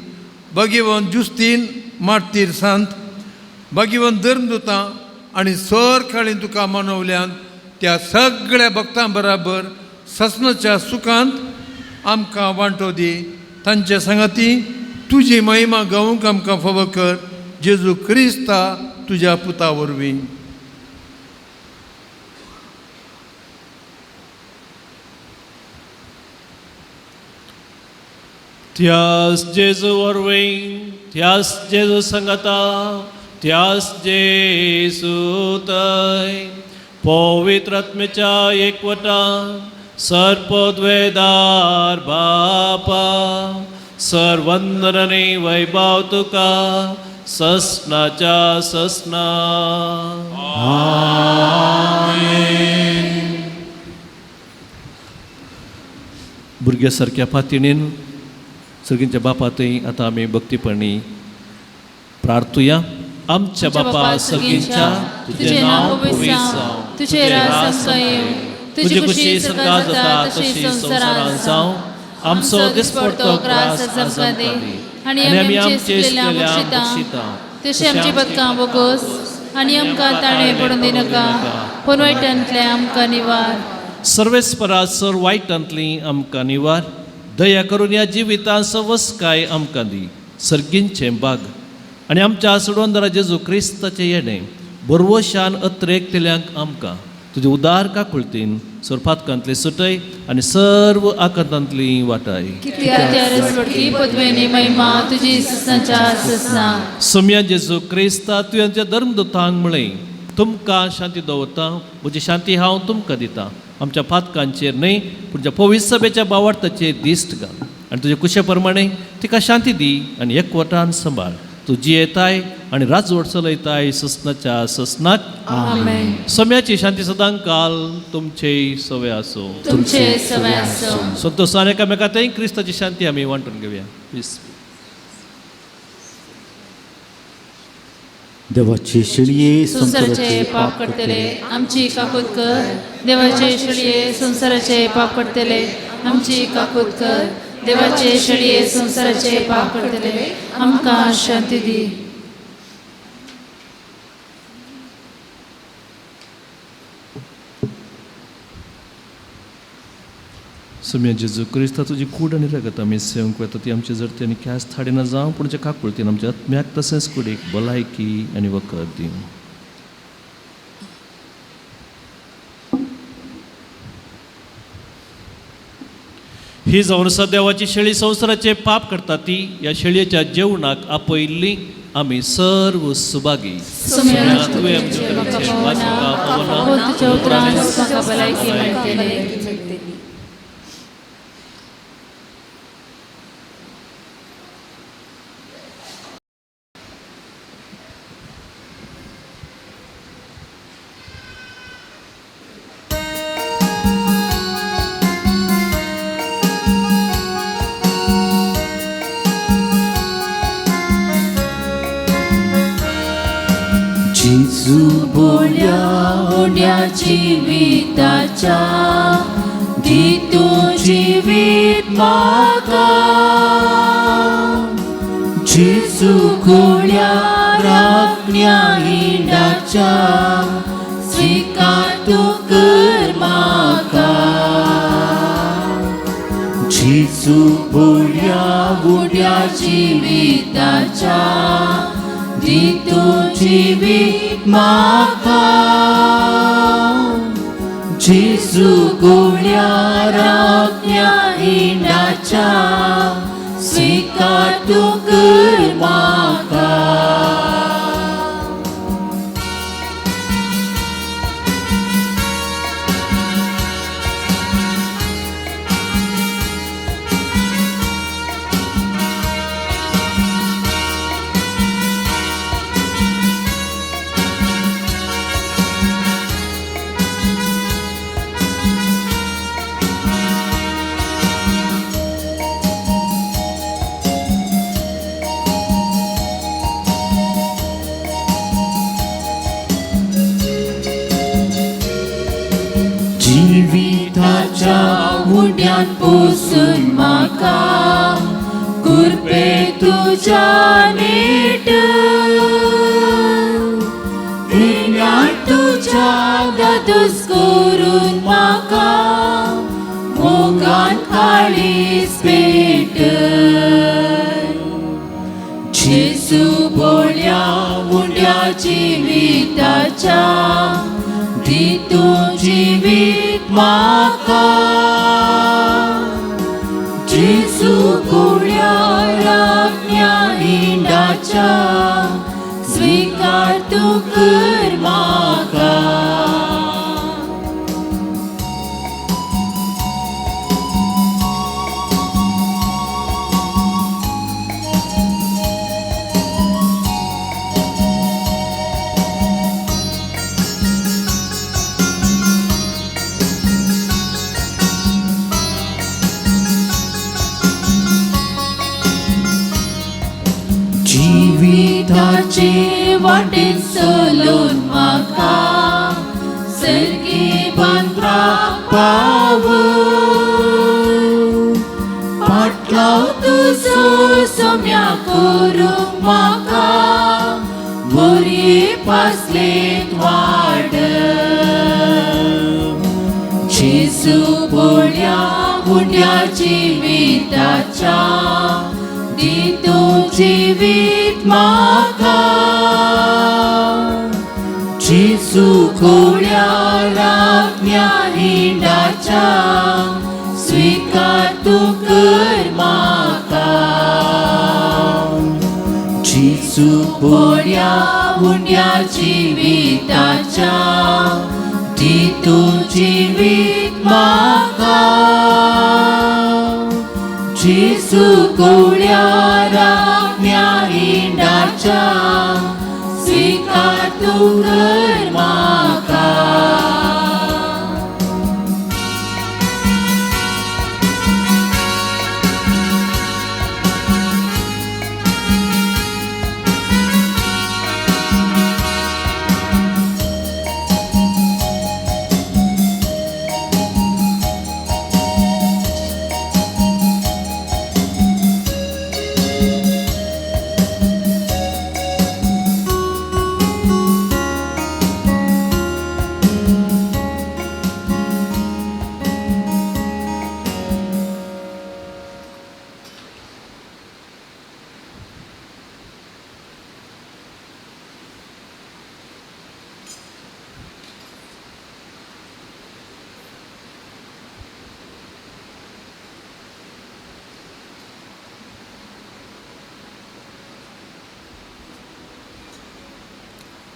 भगेवन जुस्तीन मार्तीर सांत, भगेवन धर्मदुतां आनी सर काळीन तुका मनवल्यान त्या सगळ्या भक्तां बराबर ससनाच्या सुखांत आमकां वांटो दी. तांचे सांगाती तुजी महिमा गावंक आमकां फावो कर, जेजू क्रिस्ता तुज्या पुता वरवीं. त्यास जेजू वरवीं, त्यास जेजू संगता, त्यास जेजू तय पवित्र आत्म्याच्या एकवटान सर्पद्वेदार बापा सर्वंदरने वैभव तुका ससनाच्या ससना. भुरग्या सारक्या फातिणीन सर्गींच्या बापातय आतां आमी भक्तीपणी प्रार्थुया. आमच्या बापा सर्गींच्या, तुजें नांव पवित्र जावं, तुजें राज आमकां येवं, तुजी खुशी स्वर्गात जाता तशी संवसारांत जावं. आमचो दिसपडतो ग्रास आज आमकां दी आनी आमी आमचे चुकलेल्या बक्षिता तशी आमची पदकां बोगोस आनी आमकां ताणें पडून दिनाका, पूण वायटांतलें आमकां निवार. सर्वेस्परा सर वायटांतली आमकां निवार. दया करून ह्या जिवितांत सवसकाय आमकां दी, सर्गींचें बाग आनी आमच्या सोडवंदरा जेजू क्रिस्ताचें येणें बरवशान अत्रेक दिल्यांक आमकां तुजे उदार काकुळतीन सोरपातकांतली सुटय आनी सर्व आकांतांतली वाटाय. पदवेनी महिमा तुजी ससनाच्या ससना. सोम्या जेजू क्रिस्ता तुवें धर्मदुतांक म्हळें, तुमकां शांती दवरता, म्हजी शांती हांव तुमकां दिता. आमच्या पातकांचेर न्हय पूण ज्या पवित्र सभेच्या बावार्थाचेर दिश्ट घाल आनी तुजे कुशे प्रमाणे तिका शांती दी आनी एकवटान सांबाळ. तूं जियेताय आनी राजवट चलयताय ससनाच्या ससनाक. आमेन. सम्याची शांती सदां काल तुमचे सवे आसूं. तुमचे सवे आसूं. संतोषान एकामेका थंय क्रिस्ताची शांती आमी वांटून घेवया. पीस. देवाची शिळये संवसाराचे पाप करतले आमची काकूत कर. देवाचे शेळये संवसाराचे पाप करतले आमची काकूत कर. देवाचे शेळये संवसाराचे पाप करतले आमकां शांती दी. सोम्या जेजू क्रिस्ता तुजी कूड आनी रगत आमी सेवंक वता ती आमची जरती आनी ख्यास थाडिना जावं, पूण जे काकुळतीन आमच्या आत्म्याक तशेंच कुडीक भलायकी आनी वखद दिवं. ही जावन आसा देवाची शेळी संवसाराचे पाप करता ती ह्या शेळयेच्या जेवणाक आपयल्ली आमी सर्व सुभागी. तुवें आमच्या तुज्या उपरांत म्हाका भलायकी मेळटली. जेजू बोल्या उड्या जिविताच्या दी तूं जिवीत म्हाका. जेजू गोळ्या राखण्या हिंडाच्या स्विकार तूं कर म्हाका. जेजू बोल्या उड्या जिविताच्या दी तूं जिवीत म्हाका. जेजू गोळ्या राखण्या हिंडाच्या स्विकार तूं कर म्हाका. जिविताच्या उड्यान पोसून म्हाका कुरपे तुज्या नेट गिन्यान तुज्या दादोस करून म्हाका मोगान काळीज पेट जेजू बोळ्या उंड्या जिविताच्या दी तूं जिवीत म्हाका जेजू गोळ्या राखण्या हिंडाच्या स्वीकार तूं कर म्हाका. जिविताचे वाटेन चलून म्हाका सर्गी बांद्राक पाव पाटलाव तुजो सम्या करूंक म्हाका बोरये पासलेंत वाड जेजू बोळ्या उंड्या जिविताच्या दी तूं जिवीत म्हाका जेजू गोळ्या राखण्या हिंडाच्या स्वीकार तूं कर म्हाका जेजू बोळ्या उंड्या जिविताच्या दी तूं जिवीत म्हाका जेजू गोळ्या राखण्या हिंडाच्या स्वीकार तूं कर म्हाका.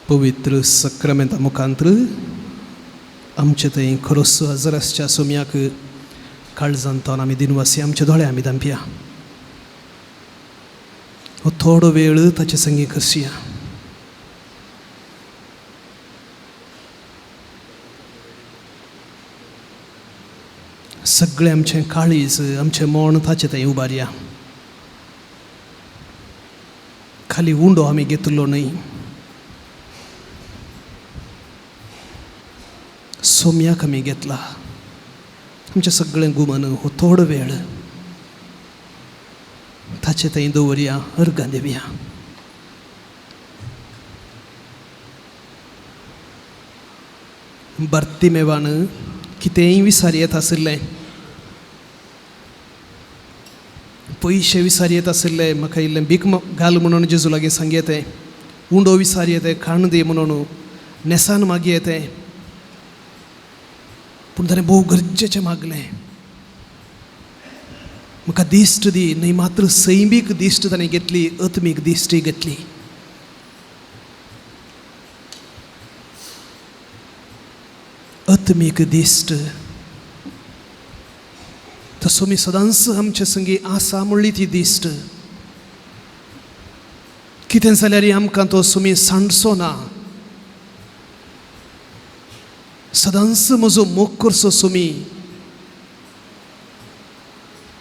पवित्र सक्रामेंता मुखांत्र आमचे थंय खरोस हजर आसच्या सोम्याक काळजान तावन आमी दिनवासी आमचे दोळे आमी धांपया. हो थोडो वेळ ताचे संगी करसया. सगळें आमचें काळीज आमचें मौन ताचे थंय उबारया. खाली उंडो आमी घेतलो न्हय, सोम्याक आमी घेतला. आमचें सगळें गुमन हो थोडो वेळ ताचे थंय दवरया, अर्गां दिवया. बार्तिमेवान कितेंय विसार येत आशिल्लें, पयशे विसार येत आशिल्ले, म्हाका इल्लें भीक घाल म्हणून जेजू लागीं सांगयेतें, उंडो विसार येते, खाण दी म्हणून नेसान मागयेतें, पूण ताणें भोव गरजेचें मागलें, म्हाका दिश्ट दी. न्हय मात्र सैमीक दिश्ट ताणें घेतली, आत्मीक दिश्टी घेतली. आत्मीक दिश्ट तसो मी सदांच आमचे संगी आसा म्हणली ती दिश्ट. कितें जाल्यार आमकां तो सुमी सांडचो ना, सदांच म्हजो मोग करचो सुमी,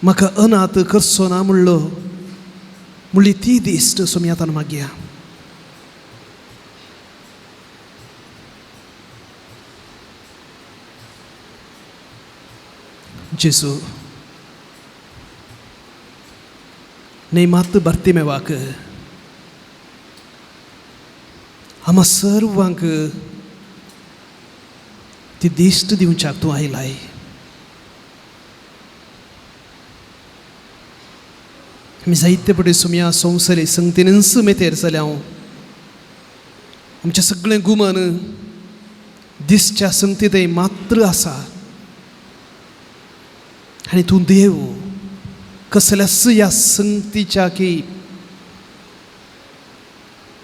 म्हाका अनाथ करचो ना म्हणलो म्हणली ती दिश्ट सुमी आतां मागया. जेजू न्ही मात बार्तिमेवाक आमा सर्वांक ती दिश्ट दिवच्याक तूं आयलाय. आमी जायते पटी सुमया संवसारी संगतीनच मेतेर जाल्या हांव आमचें सगळें गुमन दिसच्या संगतीतय मात्र आसा आनी तूं देव कसल्याच ह्या संगतीच्या की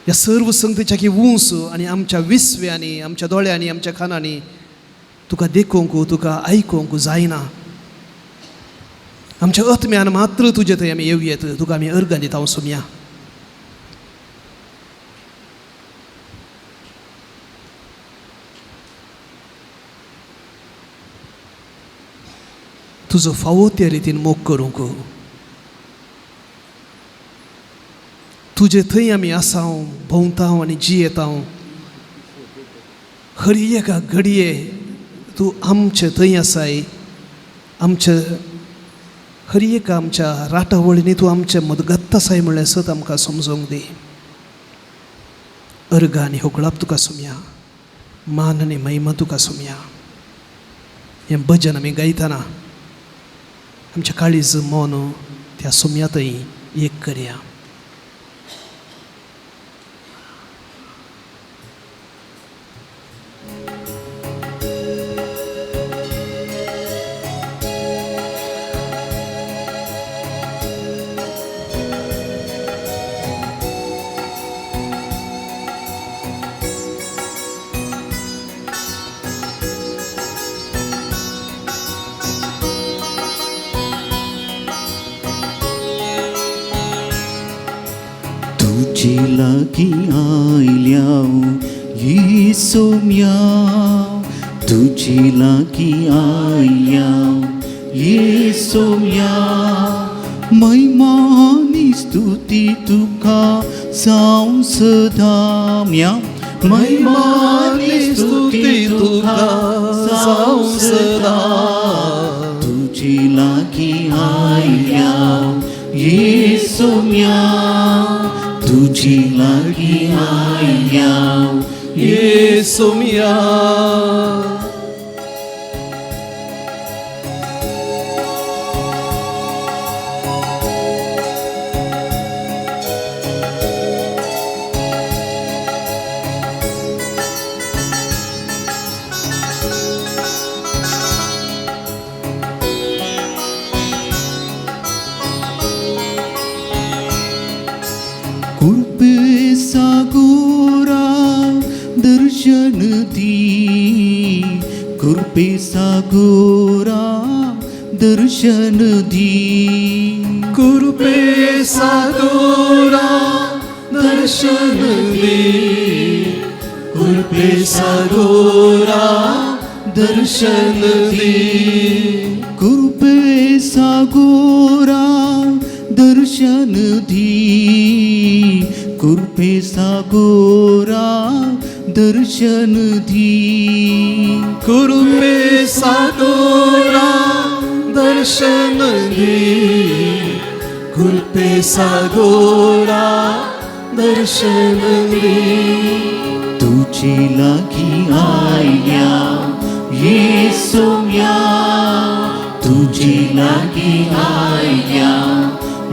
ह्या सर्व संगतीच्या की ऊंच आनी आमच्या विस्व्यांनी आमच्या दोळ्यांनी आमच्या कानांनी तुका देखूंक तुका आयकूंक जायना. आमच्या आत्म्यान मात्र तुजे थंय आमी येवयेत तुका आमी अर्गां दिता सोम्या. तुजो फावो त्या रितीन मोग करूंक तुजे थंय आमी आसाव भोंवताव आनी जियेताव. हर एका घडये तूं आमचे थंय आसाय आमचे हर एका आमच्या राटावळींनी तूं आमचे मदगत आसाय म्हणलें सत आमकां समजोंक दी. अर्गां आनी होगळाप तुका सोमया मान आनी महिमा तुका सोमया. हें भजन आमी गायतना आमच्या काळीज मन त्या सोम्या थंय एक करया. तुझे लागीं आयल्या येसोम्या तुझे लागीं आयल्या येसोम्या महिमा आनी स्तुती तुका जावं सदां महिमा आनी स्तुती तुका जावं सदां तुझे लागीं आयल्या येसोम्या तुझे लागीं आयल्या येसोम्या. कृपे सागोरा दर्शन दी कृपे सागोरा दर्शन दी कृपे सागोरा दर्शन दी कृपे सागोरा दर्शन दी कृपे सागोरा दर्शन दी कृपे सागोरा दर्शन दी कृपे सागोरा दर्शन दी कृपे सागोरा दर्शन दी तुझे लागीं आयल्या येसोम्या तुझे लागीं आयल्या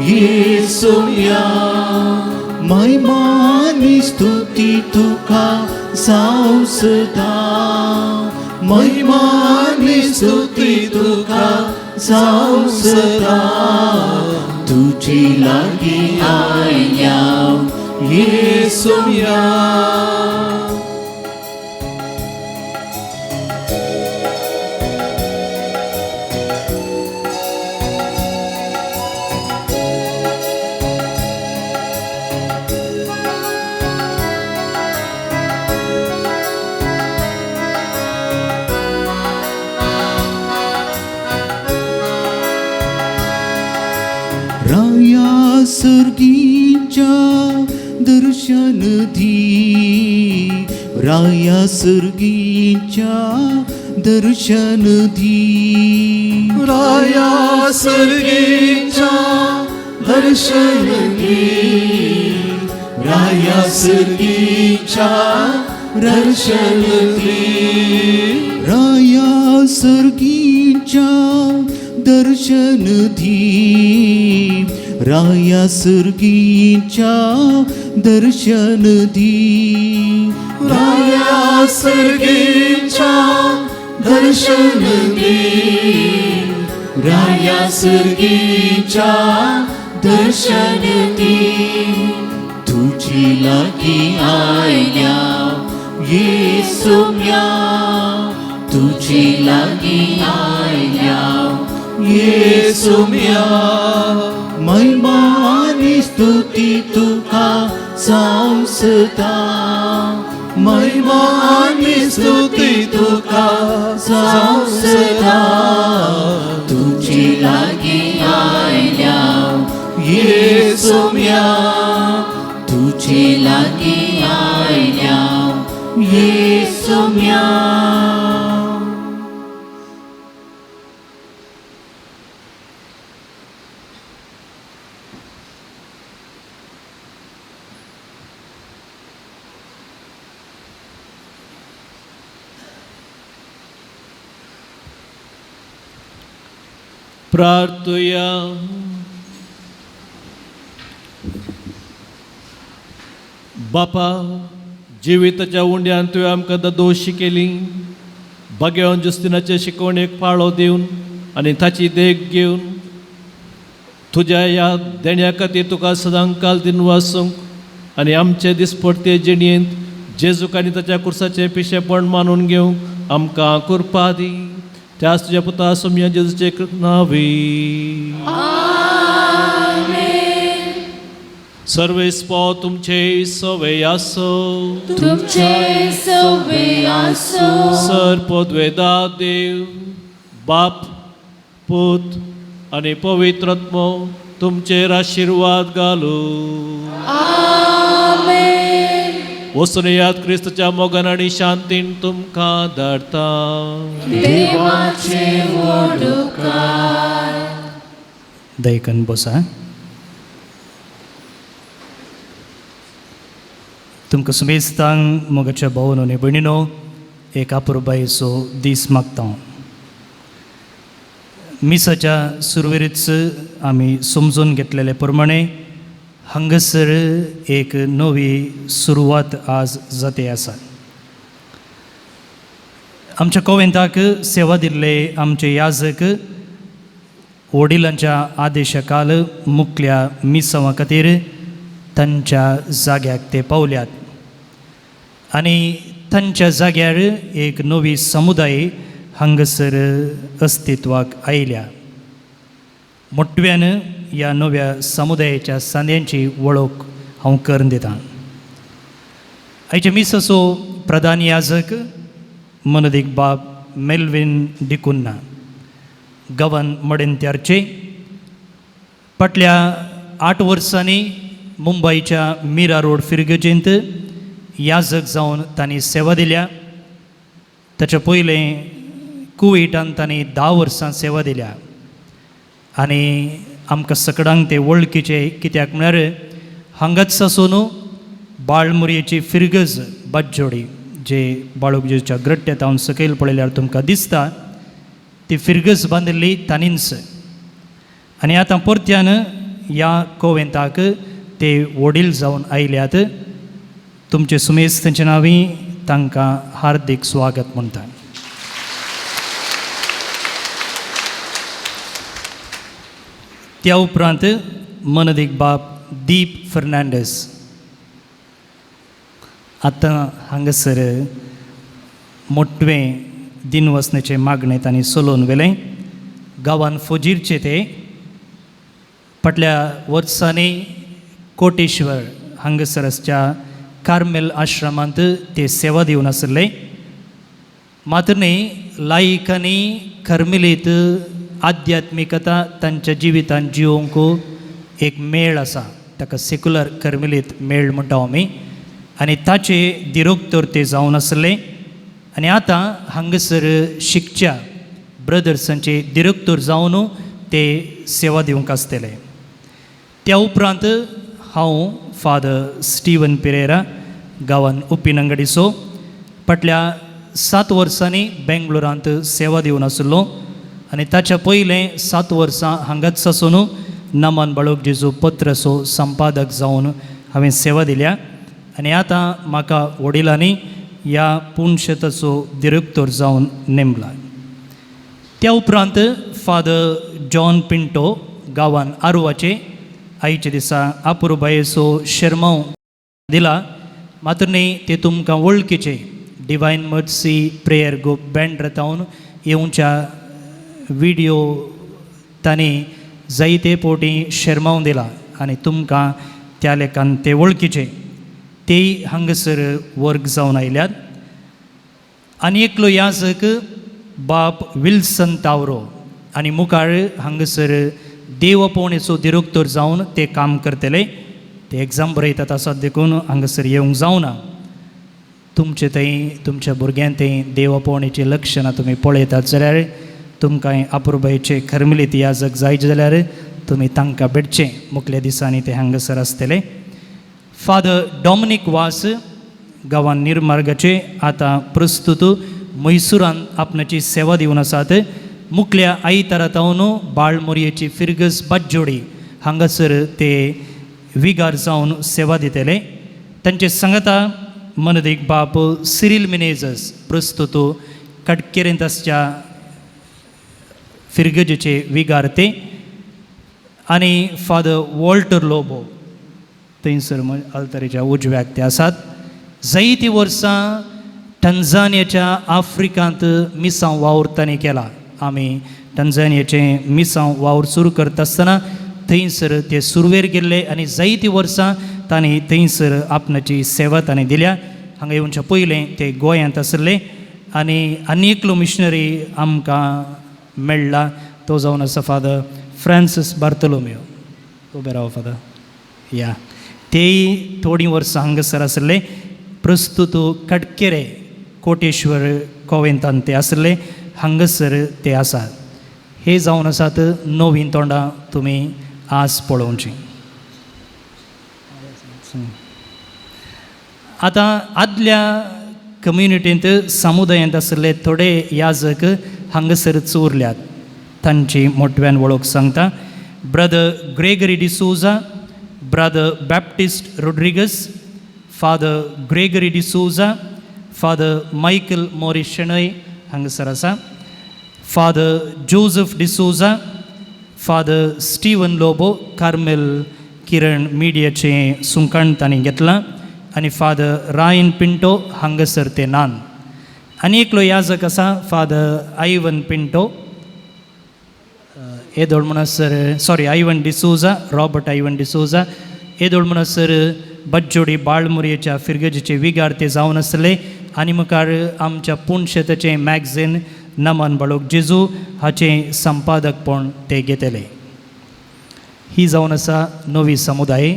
येसोम्या महिमा आनी स्तुती तुका जावं सदां महिमा आनी स्तुती तुका जावं सदां तुझे लागीं आयल्या येसोम्या. राया सर्गीच्या दर्शन दी राया सर्गीच्या दर्शन दी राया सर्गीच्या दर्शन दी राया सर्गीच्या दर्शन दी राया सर्गीच्या दर्शन दी राया सर्गीच्या दर्शन दी राया सर्गीच्या दर्शन दी राया सर्गीच्या दर्शन दी तुझी लागी आयल्या येसुम्या तुझी लागी आयल्या येसुम्या महिमा आनी स्तुती तुका जावं सदां महिमा आनी स्तुती तुका जावं सदां तुझी लागी आयल्या येसुम्या तुझे लागी आयल्या येसुम्या. प्रार्थुया. बापा, जिविताच्या उंड्यान तुवें आमकां दोश केली, भाग्यवान जुस्तिनाचे शिकवणेक पाळो दिवन आनी ताची देख घेवन तुज्या ह्या देण्या खातीर तुका सदांकाल दिन वासूंक आनी आमचे दिसपडते जिणेंत जेजूक आनी ताच्या कुर्साचें पिशेपण मानून घेवंक आमकां कृपा दी. त्याच तुज्या पुता सोम्या जेजूचे नावी. सर्वेस्पो तुमचे सवे आसो, तुमचे सवे आसो. सर पदवेदा देव बाप पूत आनी पवित्र आत्मो तुमचेर आशिर्वाद घालू. आमेन. वचून याद क्रिस्तच्या मोगान आनी शांतीन तुमकां धाडटा. देवाचे व्हड उपकार. दयकन बसा. तुमकां सुमेस्तांक मोगाच्या भावन आनी भयणीनो एक अपुरबायेचो दीस मागता. मिसाच्या सुरवेरीच आमी समजून घेतलेले प्रमाणे हांगासर एक नवी सुरवात आज जाते आसा. आमच्या कोवेंताक सेवा दिल्ले आमचे याजक वडिलांच्या आदेशा खाल मुखल्या मिसांवा खातीर तांच्या जाग्याक ते पावल्यात आनी तांच्या जाग्यार एक नवी समुदाय हांगासर अस्तित्वाक आयल्या. मोटव्यान ह्या नव्या समुदायाच्या सांद्यांची वळख हांव करून दितां. आयच्या मिसाचो प्रधान याजक मनदीक बाब मेल्विन डिकुन्ना, गवन मडेंत्यारचे फाटल्या 8 वर्सांनी मुंबयच्या मिरा रोड फिरगजेंत याजक जावन तांणी सेवा दिल्या. ताच्या पयलें कुवेटान तांणी 10 वर्सां सेवा दिल्या आनी आमकां सकडांक ते वळखीचे, कित्याक म्हळ्यार हांगाच आसून बाळमुरयेची फिरगज बाज्जोडी जे बाळूक जेजूच्या ग्रट्ट्यांत हांव सकयल पळयल्यार तुमकां दिसता ती फिरगज बांदिल्ली तांणीच. आनी आतां परत्यान ह्या कोवेंताक ते वडील जावन आयल्यात. तुमचे सुमेस तांचे नांवी तांकां हार्दीक स्वागत म्हणटा. त्या उपरांत मनदीक बाब दीप फर्नांडीस आतां हांगासर मोटवें दिनवसनेचें मागणें तांणी चलोवन व्हेलें. गांवान फुजीरचे ते फाटल्या वर्सांनी कोटेश्वर हांगासर आसच्या कार्मेल आश्रमांत ते सेवा दिवन आशिल्ले. मात्र न्ही लायक आनी कर्मेलीत आध्यात्मिकता तांच्या जिवितांत जिवोवंक एक मेळ आसा, ताका सेक्युलर कर्मेलीत मेळ म्हणटा आमी, आनी ताचे दिरोक्तर ते जावन आसले. आनी आतां हांगासर शिकच्या ब्रदर्सांचे दिरक्तोर जावन ते सेवा दिवंक आसतले. त्या उपरांत हांव फादर स्टिवन पिरेरा गांवान उप्पिनंगडीचो फाटल्या 7 वर्सांनी बेंगलोरांत सेवा दिवन आशिल्लो आनी ताच्या पयलें 7 वर्सां हांगाच आसून नमन बाळोक जेजू पत्राचो संपादक जावन हांवें सेवा दिल्या आनी आतां म्हाका वडिलांनी ह्या पुणशेताचो दिरेक्तोर जावन नेमला. त्या उपरांत फादर जॉन पिंटो गांवान आरवाचे आयच्या दिसा अपुरबायेचो शेरमांव दिला. मात्र न्ही ते तुमकां वळखीचे divine mercy prayer group Bandra तावन येवच्या विडियो तांणी जायते पोटी शेरमांव दिला आनी तुमकां त्या लेखान ते वळखीचे तेय हांगासर वर्ग जावन आयल्यात. आनी एकलो याजक बाप विल्सन तावरो आनी मुखार हांगासर देव पोवणेचो दिरोक्तोर जावन ते काम करतले. ते एग्जाम बरयतात आसात देखून हांगासर येवंक जावना. तुमचे थंय तुमच्या भुरग्यां थंय देव पोवणेचीं लक्षणां तुमी पळयतात जाल्यार तुमकां अपुरबायेचे करमलीत याजक जाय जाल्यार तुमी तांकां भेटचें. मुखल्या दिसांनी ते हांगासर आसतले. फादर डॉमिनीक वास गांवान निर्मार्गाचे आतां प्रस्तुत म्हैसूरान आपणाची सेवा दिवन आसात. मुखल्या आयतारा तावन बाळमोरयेची फिरगस बाजोडी हांगासर ते विगार जावन सेवा दितले. तांचे सांगता मनदीक बाप सिरील मिनेजस प्रस्तुत कटकेरेंत आसच्या फिरगजेचे विगार ते आनी फादर वॉल्टर लोबो थंयसर अल्तरेच्या उजव्याक ते आसात. जायतीं वर्सां टंजानियाच्या आफ्रिकांत मिसांव वावर तांणी केला. आमी टंजानियाचें मिसांव वावर सुरू करता आसतना थंयसर ते सुरवेर गेल्ले आनी जायतीं वर्सां तांणी थंयसर आपणाची सेवा तांणी दिल्या. हांगा येवच्या पयलें ते गोंयांत आसले आनी आनी एकलो मिशनरी आमकां मेळ्ळा तो जावन आसा फादर फ्रांसीस बार्तोलोमियो. उबे राव फादर. या तेय थोडीं वर्सां हांगासर आसले. प्रस्तुत कटकेरे कोटेश्वर कोवेंतान ते आसले हांगासर ते आसात. हे जावन आसात नवीन तोंडां तुमी आज पळोवची. आतां आदल्या कम्युनिटींत समुदायांत आशिल्ले थोडे याजक हांगासर चोरल्यात. तांची मोटव्यान वळख सांगता. Brother Gregory D'Souza, brother Baptist Rodrigues, father Gregory D'Souza, father Michael Morris Shenoy हांगासर आसा, father Joseph D'Souza, father Steven Lobo Carmel Kiran मिडियाचें सुंकाण तांणी घेतलां आनी फादर रायन पिंटो हांगासर ते नान. आनी एकलो याजक आसा फादर आयवन पिंटो येदोळ म्हणसर sorry Ivan D'Souza, Robert Ivan D'Souza येदोळ म्हणसर बज्जोडी बाळमुरयेच्या फिरगजेचे विगार ते जावन आसले आनी मुखार आमच्या पुणशेताचें मॅगझीन नमन बाळोक जेजू हाचें संपादकपण ते घेतले. ही जावन आसा नवी समुदाय.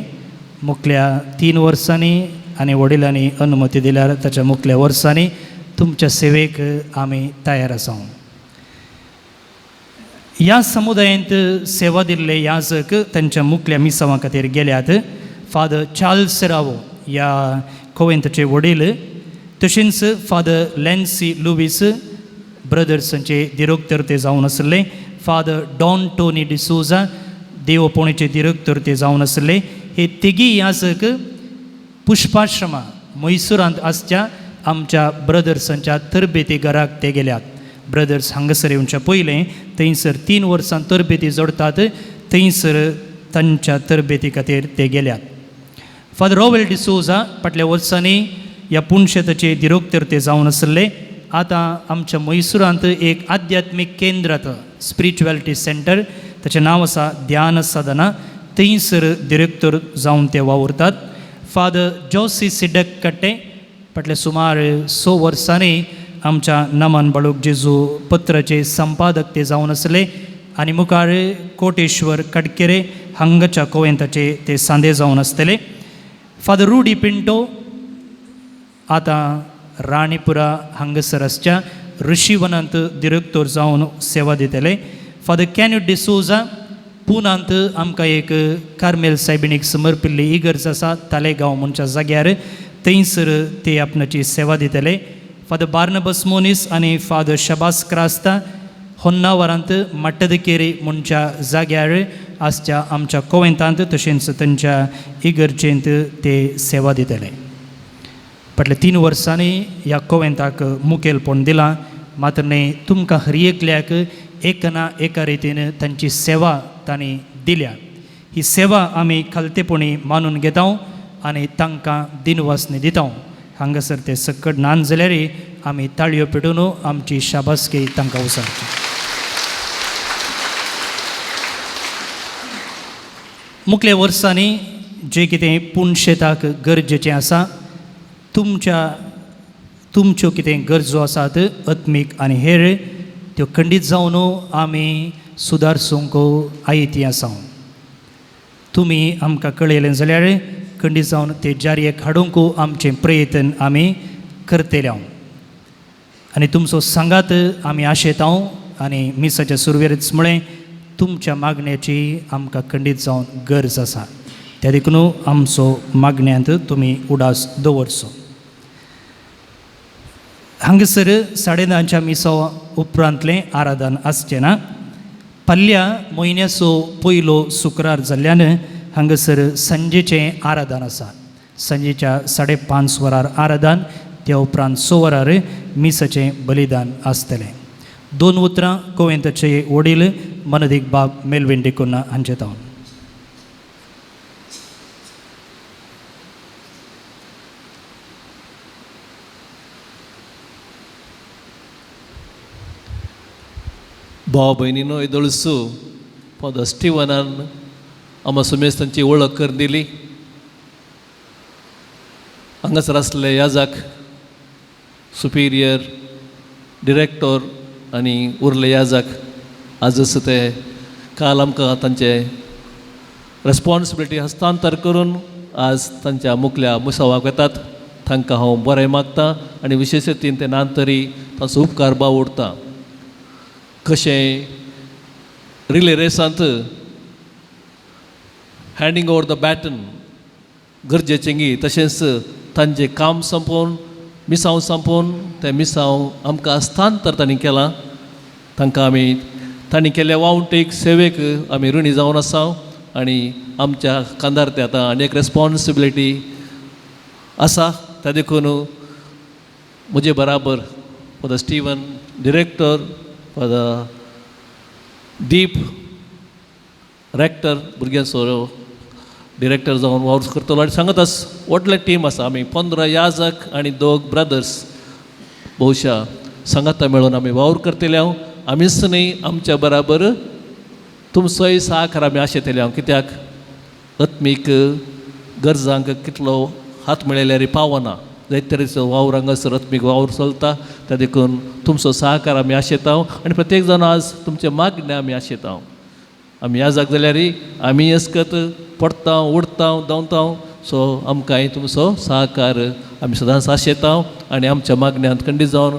मुखल्या 3 वर्सांनी आनी वडिलांनी अनुमती दिल्यार ताच्या मुखल्या वर्सांनी तुमच्या सेवेक आमी तयार आसा. ह्या समुदायांत सेवा दिल्ले याजक तांच्या मुखल्या मिसांवा खातीर गेल्यात. फादर चार्ल्स सेरावो ह्या कोवेंताचे वडील, तशेंच फादर लॅन्सी लुवीस ब्रदर्सांचे दिरोक्तर ते जावन आसले, फादर डॉन टोनी डिसोजा देवपोणेचे दिरोक्तर ते जावन आसले. हे तिगी याजक पुष्पाश्रमा म्हैसूरांत आसच्या आमच्या ब्रदर्सांच्या तरबेती घराक ते गेल्यात. ब्रदर्स हांगासर येवच्या पयलें थंयसर 3 वर्सां तरबेती जोडटात थंयसर तांच्या तरबेती खातीर ते गेल्यात. फादर रोवेल डिसोजा फाटल्या वर्सांनी ह्या पुणशेताचे दिरोक्तर ते जावन आसले. आतां आमच्या म्हैसूरांत एक आध्यात्मीक केंद्र आतां स्पिरिच्युएलिटी सेंटर ताचें नांव आसा ध्यान साधना, थंयसर दिरेक्तर जावन ते वावुरतात. फादर जोसी सिडक कट्टे फाटल्या सुमार 6 वर्सांनी आमच्या नमन बाळूक जेजू पत्राचे संपादक ते जावन आसले आनी मुखार कोटेश्वर कडकेरे हांगाच्या कोवेंताचे ते सांदे जावन आसतले. फादर रुडी पिंटो आतां राणीपुरा हांगासर आसच्या ऋषीवनांत दिरेक्तोर जावन सेवा दितले. फादर कॅन्यू डिसोजा पुनांत आमकां एक कार्मेल सायबिणीक समर्पिल्ली इगर्ज आसा तालेगांव म्हणच्या जाग्यार, थंयसर ते आपणाची सेवा दितले. फादर बार्नबस मोनीस आनी फादर शबास क्रास्ता होन्नावरांत मट्टदकेरी म्हणच्या जाग्यार आसच्या आमच्या कोवेंतांत तशेंच तांच्या इगर्जेंत ते सेवा दितले. फाटल्या 3 वर्सांनी ह्या कोवेंताक मुखेलपण दिलां, मात्र न्ही तुमकां हर एकल्याक एक ना एका रितीन तांची सेवा तांणी दिल्या. ही सेवा आमी खालतेपणी मानून घेता आनी तांकां दिनवासनी दिता. हांगासर ते सकट नान जाल्यार आमी ताळयो पेटून आमची शाबासकी तांकां उसारची. मुखल्या वर्सांनी जें कितें पुणशेताक गरजेचें आसा, तुमच्यो कितें गरजो आसात आत्मीक आनी हेर, त्यो खंडीत जावन आमी सुदारसूंक आयती आसा. तुमी आमकां कळयलें जाल्यार खंडीत जावन ते जारयेक हाडूंक आमचें प्रयत्न आमी करतले. आनी तुमचो सांगात आमी आशेता. आनी मिसाच्या सुरवेरच म्हळें तुमच्या मागण्याची आमकां खंडीत जावन गरज आसा, त्या देखून आमचो मागण्यांत तुमी उडास दवरचो. हांगासर 9:30 मिसा उपरांतलें आराधन आसचें ना. फाल्यां म्हयन्याचो पयलो शुक्रार जाल्ल्यान हांगासर सांजेचें आराधन आसा. सांजेच्या 5:30 वरार आराधन, त्या उपरांत 6 वरार मिसाचें बलिदान आसतलें. 2 उतरां कोवेंताचे वडील मनदीक बाब मेलवीन डिकुन्हा हांचे तावन. भाव भयणीनो, येदोळसो फादर स्टिवनान आमकां सुमेस्तांची वळख करून दिली. हांगासर आसले याजाक, सुपिरियर, डिरेक्टर आनी उरले याजाक आजच ते काल आमकां तांचे रेस्पॉन्सिबिलिटी हस्तांतर करून आज तांच्या मुखल्या मुसावाक वेतात. तांकां हांव बरें मागता आनी विशेश रितीन ते नान तरी तांचो उपकार बावडटा. कशें रिले रेसांत हँडींग ओवर the baton गरजेचें गी, तशेंच तांचें काम सोंपोवन मिसांव सोंपोवन तें मिसांव आमकां हस्तांतर तांणी केलां. तांकां आमी तांणी केल्ल्या वावटेक सेवेक आमी ऋणी जावन आसा आनी आमच्या खांदार ते आतां आनी एक रेस्पॉन्सिबिलिटी आसा. त्या देखून म्हजे बराबर father Steven director, father Deep rector, भुरग्यांचो डिरेक्टर जावन वावर करतलो आनी सांगत आस व्हडलें टीम आसा. आमी 15 याजक आनी 2 ब्रदर्स बहुशा सांगाता मेळून आमी वावर करतले. हांव आमीच न्ही, आमच्या बराबर तुमचोय साकर आमी आशेतले हांव, कित्याक आत्मीक गरजांक कितलो हात मेळयल्यार पावना, जायते तरेचो वावर हांगासर आत्मीक वावर चलता. त्या देखून तुमचो सहकार आमी आशेता आनी प्रत्येक जाण आज तुमचे मागणे आमी आशेता. आमी याजाक जाल्यार आमी अस्कत पडटा, उडटा, धांवता, सो आमकांय तुमचो सहकार आमी सदांच आशेता आनी आमच्या मागण्यांत खंडीत जावन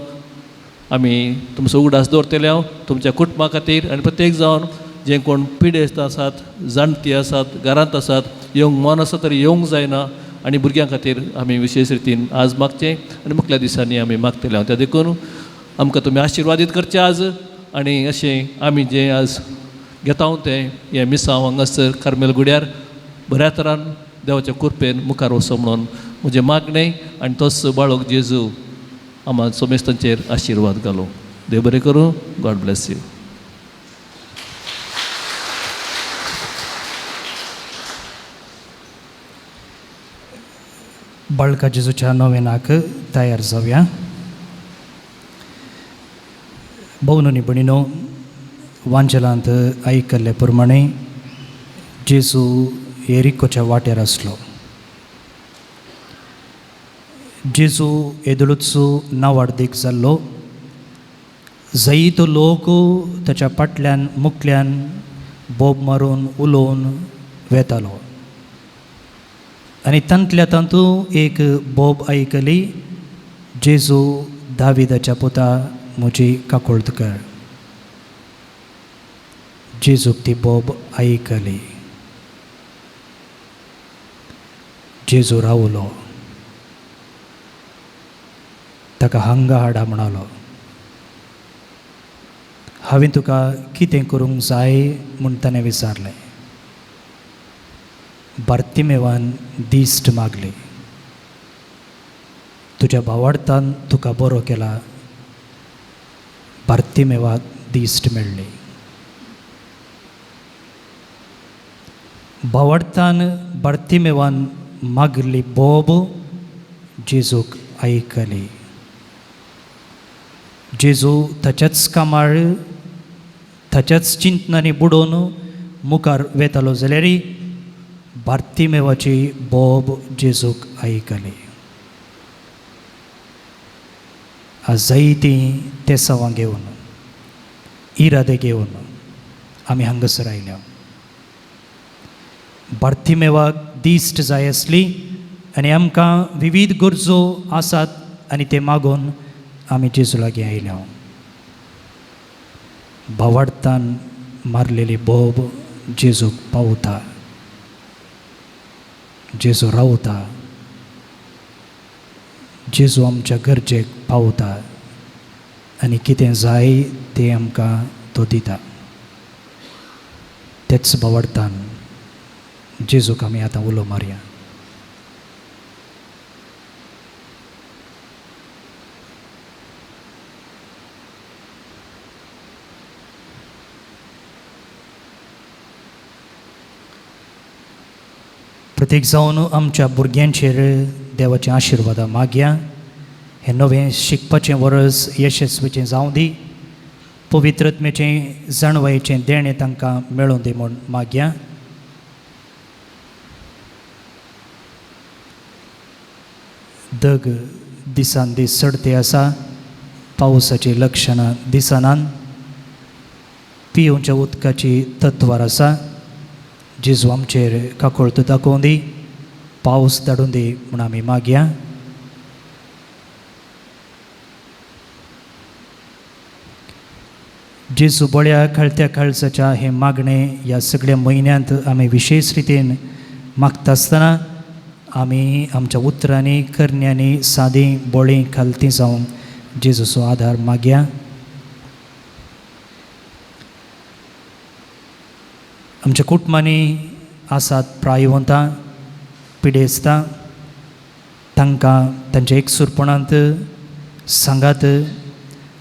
आमी तुमचो उगडास दवरतले हांव तुमच्या कुटुंबा खातीर. आनी प्रत्येक जावन जे कोण पिडेस्त आसात, जाणटी आसात, घरांत आसात, येवंक मन आसा तरी येवंक जायना आनी भुरग्यां खातीर आमी विशेश रितीन आज मागचें आनी मुखल्या दिसांनी आमी मागतले हांव. त्या देखून आमकां तुमी आशिर्वादीत करचें आज आनी अशें आमी जें आज घेता तें हें मिसांव हांगासर कार्मेल गुड्यार बऱ्या तरान देवाच्या कृपेन मुखार वचो म्हणून म्हजें मागणें आनी तोच बाळक जेजू आम्हा सोमेस्तांचेर आशिर्वाद घालूं. देव बरें करूं. God bless you. बाळका जेजूच्या नोवेनाक तयार जावया. भोवनोनी भयणीनो, वांजेलांत आयकल्ले प्रमाणे जेजू एरिकोच्या वाटेर आसलो. जेजू येदोळूच नावाडदीक जाल्लो. जायतो लोक ताच्या फाटल्यान मुखल्यान बोब मारून उलोवन वेतालो आनी तांतल्या तातूंत एक बोब आयकली, जेजू दाविदाच्या पुता म्हजी काकुळट कर. जेजूक ती बोब आयकली. जेजू रावलो, ताका हांगा हाडा म्हणालो. हांवें तुका कितें करूंक जाय म्हूण ताणें विचारलें. बार्तिमेवान दिश्ट मागली. तुज्या भावार्थान तुका बरो केला. बार्तिमेवाक दिश्ट मेळ्ळी. भावार्थान बार्तिमेवान मागली बोब जेजूक आयकली. जेजू ताच्याच कामार ताच्याच चिंतनांनी बुडोवन मुखार वेतालो जाल्यार बार्तिमेवाची बोब जेजूक आयकली. आज जायतीं तेसांवां घेवन इरादे घेवन आमी हांगासर आयल्या. बार्तिमेवाक दिश्ट जाय आसली आनी आमकां विविध गरजो आसात आनी ते मागून आमी जेजू लागीं आयल्या. भावार्थान मारलेली बोब जेजूक पावता. जेजू रावता. जेजू आमच्या गरजेक पावता आनी कितें जाय तें आमकां तो दिता. तेच भावार्थान जेजूक आमी आतां उलो मारया. प्रत्येक जावन आमच्या भुरग्यांचेर देवाचे आशिर्वादा मागया. हें नवें शिकपाचें वर्स यशस्वीचें जावं दी. पवित्रत्मेचें जाणवायेचें देणें तांकां मेळूं दी म्हूण मागया. दग दिसान दीस चडते आसा. पावसाचीं लक्षणां दिसनात. पिवच्या उदकाची तत्वार आसा. जेजू आमचेर काकुळट दाखोवन दी, पावस धाडून दी म्हूण आमी मागया. जेजू बळ्या खळत्या काळजाच्या हें मागणें ह्या सगळ्या म्हयन्यांत आमी विशेश रितीन मागता आसतना आमी आमच्या उतरांनी करण्यांनी सादी बोळी खालती जावन जेजूचो आदार मागया. आमच्या कुटुंबांनी आसात प्रायवंतां पिडेस्तां तांकां तांच्या एकसूरपणांत सांगात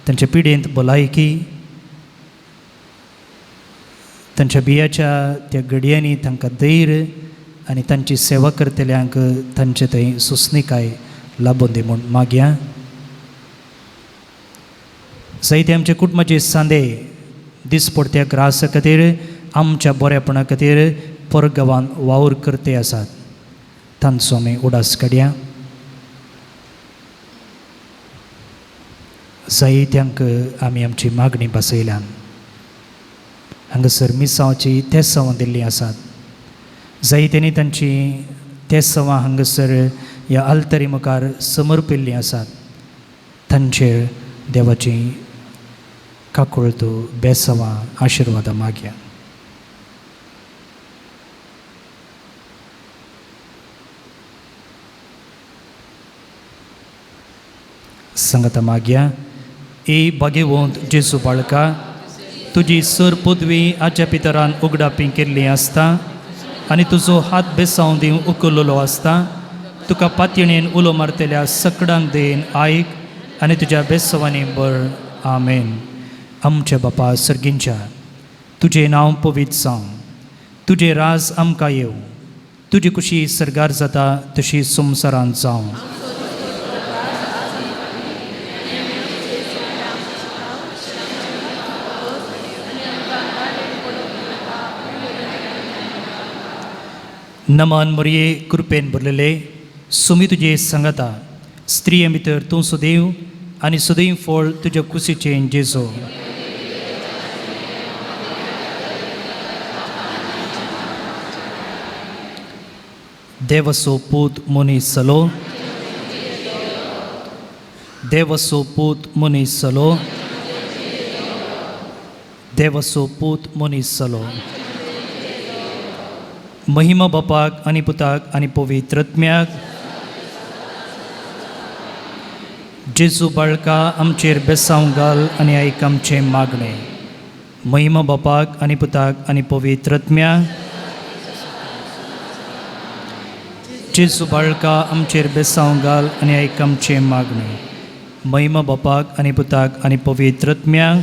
तांच्या पिडेंत भलायकी तांच्या बियाच्या त्या घडयांनी तांकां धैर्य आनी तांची सेवा करतल्यांक तांचे थंय सुस्निकाय लाबून दी म्हूण मागया. जायते आमच्या कुटुंबाचे सांदे दिसपडत्या ग्रासा खातीर आमच्या बरेपणा खातीर परगांवान वावर करते आसात तांचो आमी उडास काडया. जायत्यांक आमी आमची मागणी बसयल्यान. हांगासर मिसांवाची तेसांवां दिल्लीं आसात. जायत्यांनी तांची तेसांवां हांगासर ह्या आल्तरी मुखार समर्पिल्लीं आसात. तांचेर देवाची काकुळटो बेसांवां आशिर्वादां मागया. संगता मागया. ए भाग्यवंत जेजू बाळका, तुजी सर पदवी आज्या पितरान उगडापी केल्ली आसता आनी तुजो हात बेसांव दिवन उखल्लो आसता. तुका पातयणेन उलो मारतल्या सकडांक देन आयक आनी तुज्या बेसवांनी बर. आमेन. आमच्या बापा सर्गींच्या, तुजें नांव पवित्र जावं, तुजें राज आमकां येवं, तुजी कुशी सर्गार जाता तशी संवसारांत जावं. नमन मरिये, कृपेन भरलेले, सुमी तुजे सांगता, स्त्रिये भितर तूं सदैव आनी सदैव फळ तुज्या कुशीचें जेजो. देवसो पूत मनीस जालो, देवसो पूत मनीस जालो. देवाचो पूत मनीस जालो. महिमा बापाक आनी पुताक आनी पवित्र आत्म्याक. जेजू बाळका आमचेर बेसांव घाल आनी आयक आमचें मागणें. महिमा बापाक आनी पुताक आनी पवित्र आत्म्याक. जेजू बाळका आमचेर बेसांव घाल आनी आयक आमचें मागणें. महिमा बापाक आनी पुताक आनी पवित्र आत्म्याक.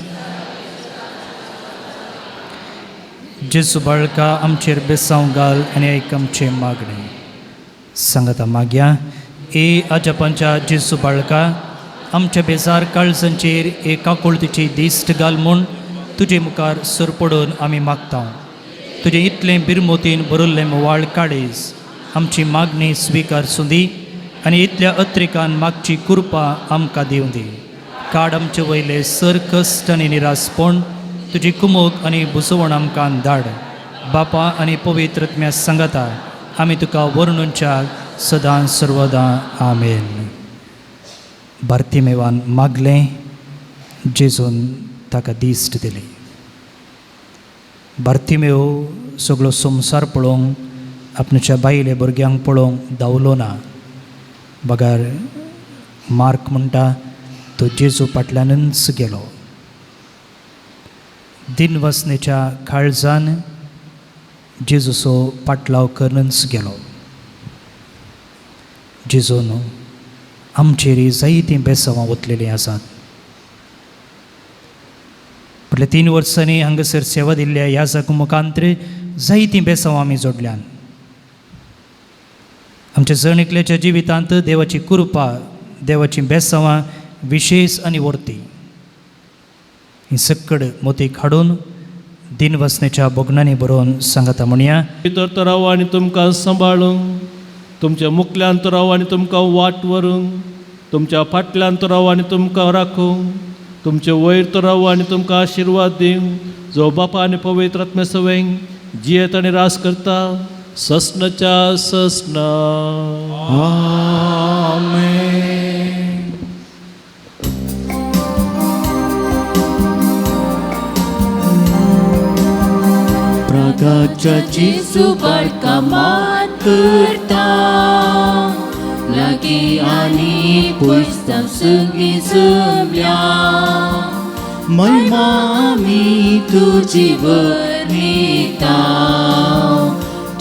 जेजू बाळका आमचेर बेसांव घाल आनी आयक आमचें मागणें. सांगाता मागया. ए आजपांच्या जेजू बाळका आमच्या बेजार काळजांचेर एक काकुळतीची दिश्ट घाल म्हूण तुजे मुखार सरपडून आमी मागता. तुजें इतलें बिरमोतीन भरिल्लें म्होवाळ काळीज आमची मागणी स्विकार सुंदी आनी इतल्या अत्रिकान मागची कृपा आमकां दिवं दी. काड आमचे वयले सर कश्ट आनी निरासपण तुजी कुमोक आनी बुजवण आमकां धाड. बापा आनी पवित्र आत्म्या सांगाता आमी तुका वर्णूच्या सदां सर्वदां. आमेन. बार्तिमेवान मागलें, जेजून ताका दिश्ट दिली. बार्तिमेव सगळो संवसार पळोवंक आपणाच्या बायले भुरग्यांक पळोवंक धांवलो ना, बगर मार्क म्हणटा तो जेजू फाटल्यानूच गेलो. दिनवसनेच्या काळजान जेजूचो पाटलाव करूनच गेलो. जेजून आमचेर जायतीं बेसांवां ओतलेलीं आसात. फाटल्या 3 वर्सांनी हांगासर सेवा दिल्ल्या ह्या जाग मुखांतर जायतीं बेसांवां आमी जोडल्यान. आमच्या जण एकल्याच्या जिवितांत देवाची कृपा, देवाचीं बेसांवां विशेश आनी वर्ती ही सक्कड मोतीक हाडून दिनवसनेच्या भोगणांनी बरोवन सांगता म्हणया. भितर तो राव आनी तुमकां सांबाळूंक, तुमच्या मुखल्यान तो राव आनी तुमकां वाट व्हरूंक, तुमच्या फाटल्यान तो राव आनी तुमकां राखूंक, तुमचे वयर तो राव आनी तुमकां आशिर्वाद दिवं, जो बापा आनी पवित्र आत्म्या सवंग जियेत आनी रास करता ससनाच्या ससना. आमेन. प्रगाच्या जेजू बाळका मान करता लागीं आनी पयस संगी जमल्या. महिमा आमी तुजी वर्णिता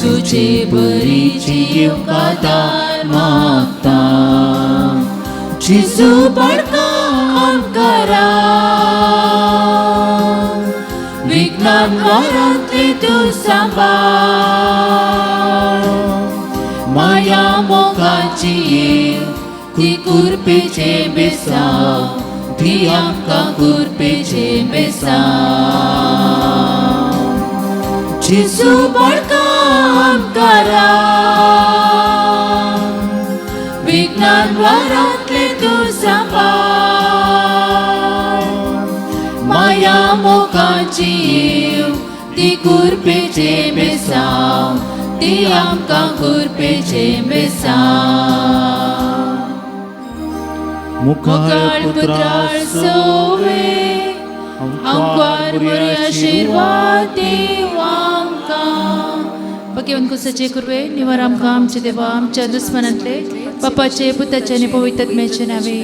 तुजे बरीची येवकादार मागता. जेजू बाळका आमकां विघ्नान वारांतले तूं सांबाळ. माया मोगाची ती कुरपेचें बेसांव ती आमकां कुरपेचें बेसांव. जेजू बाळका आमकां विघ्नान वारांतले तूं सांबाळ. माया मोगाची ती कुरपेचें बेसांव ती आमकां कुरपेचें बेसांव. मुखार मुखार पुत्रार सोवे आमकां बरे आशिर्वाद दीव आमकां. भगवंत कुसाचे कुरवे निवार आमकां आमचे देवा आमच्या दुस्मनांतले बापाचे पुताचे आनी पवित्र आत्म्याचे नावे.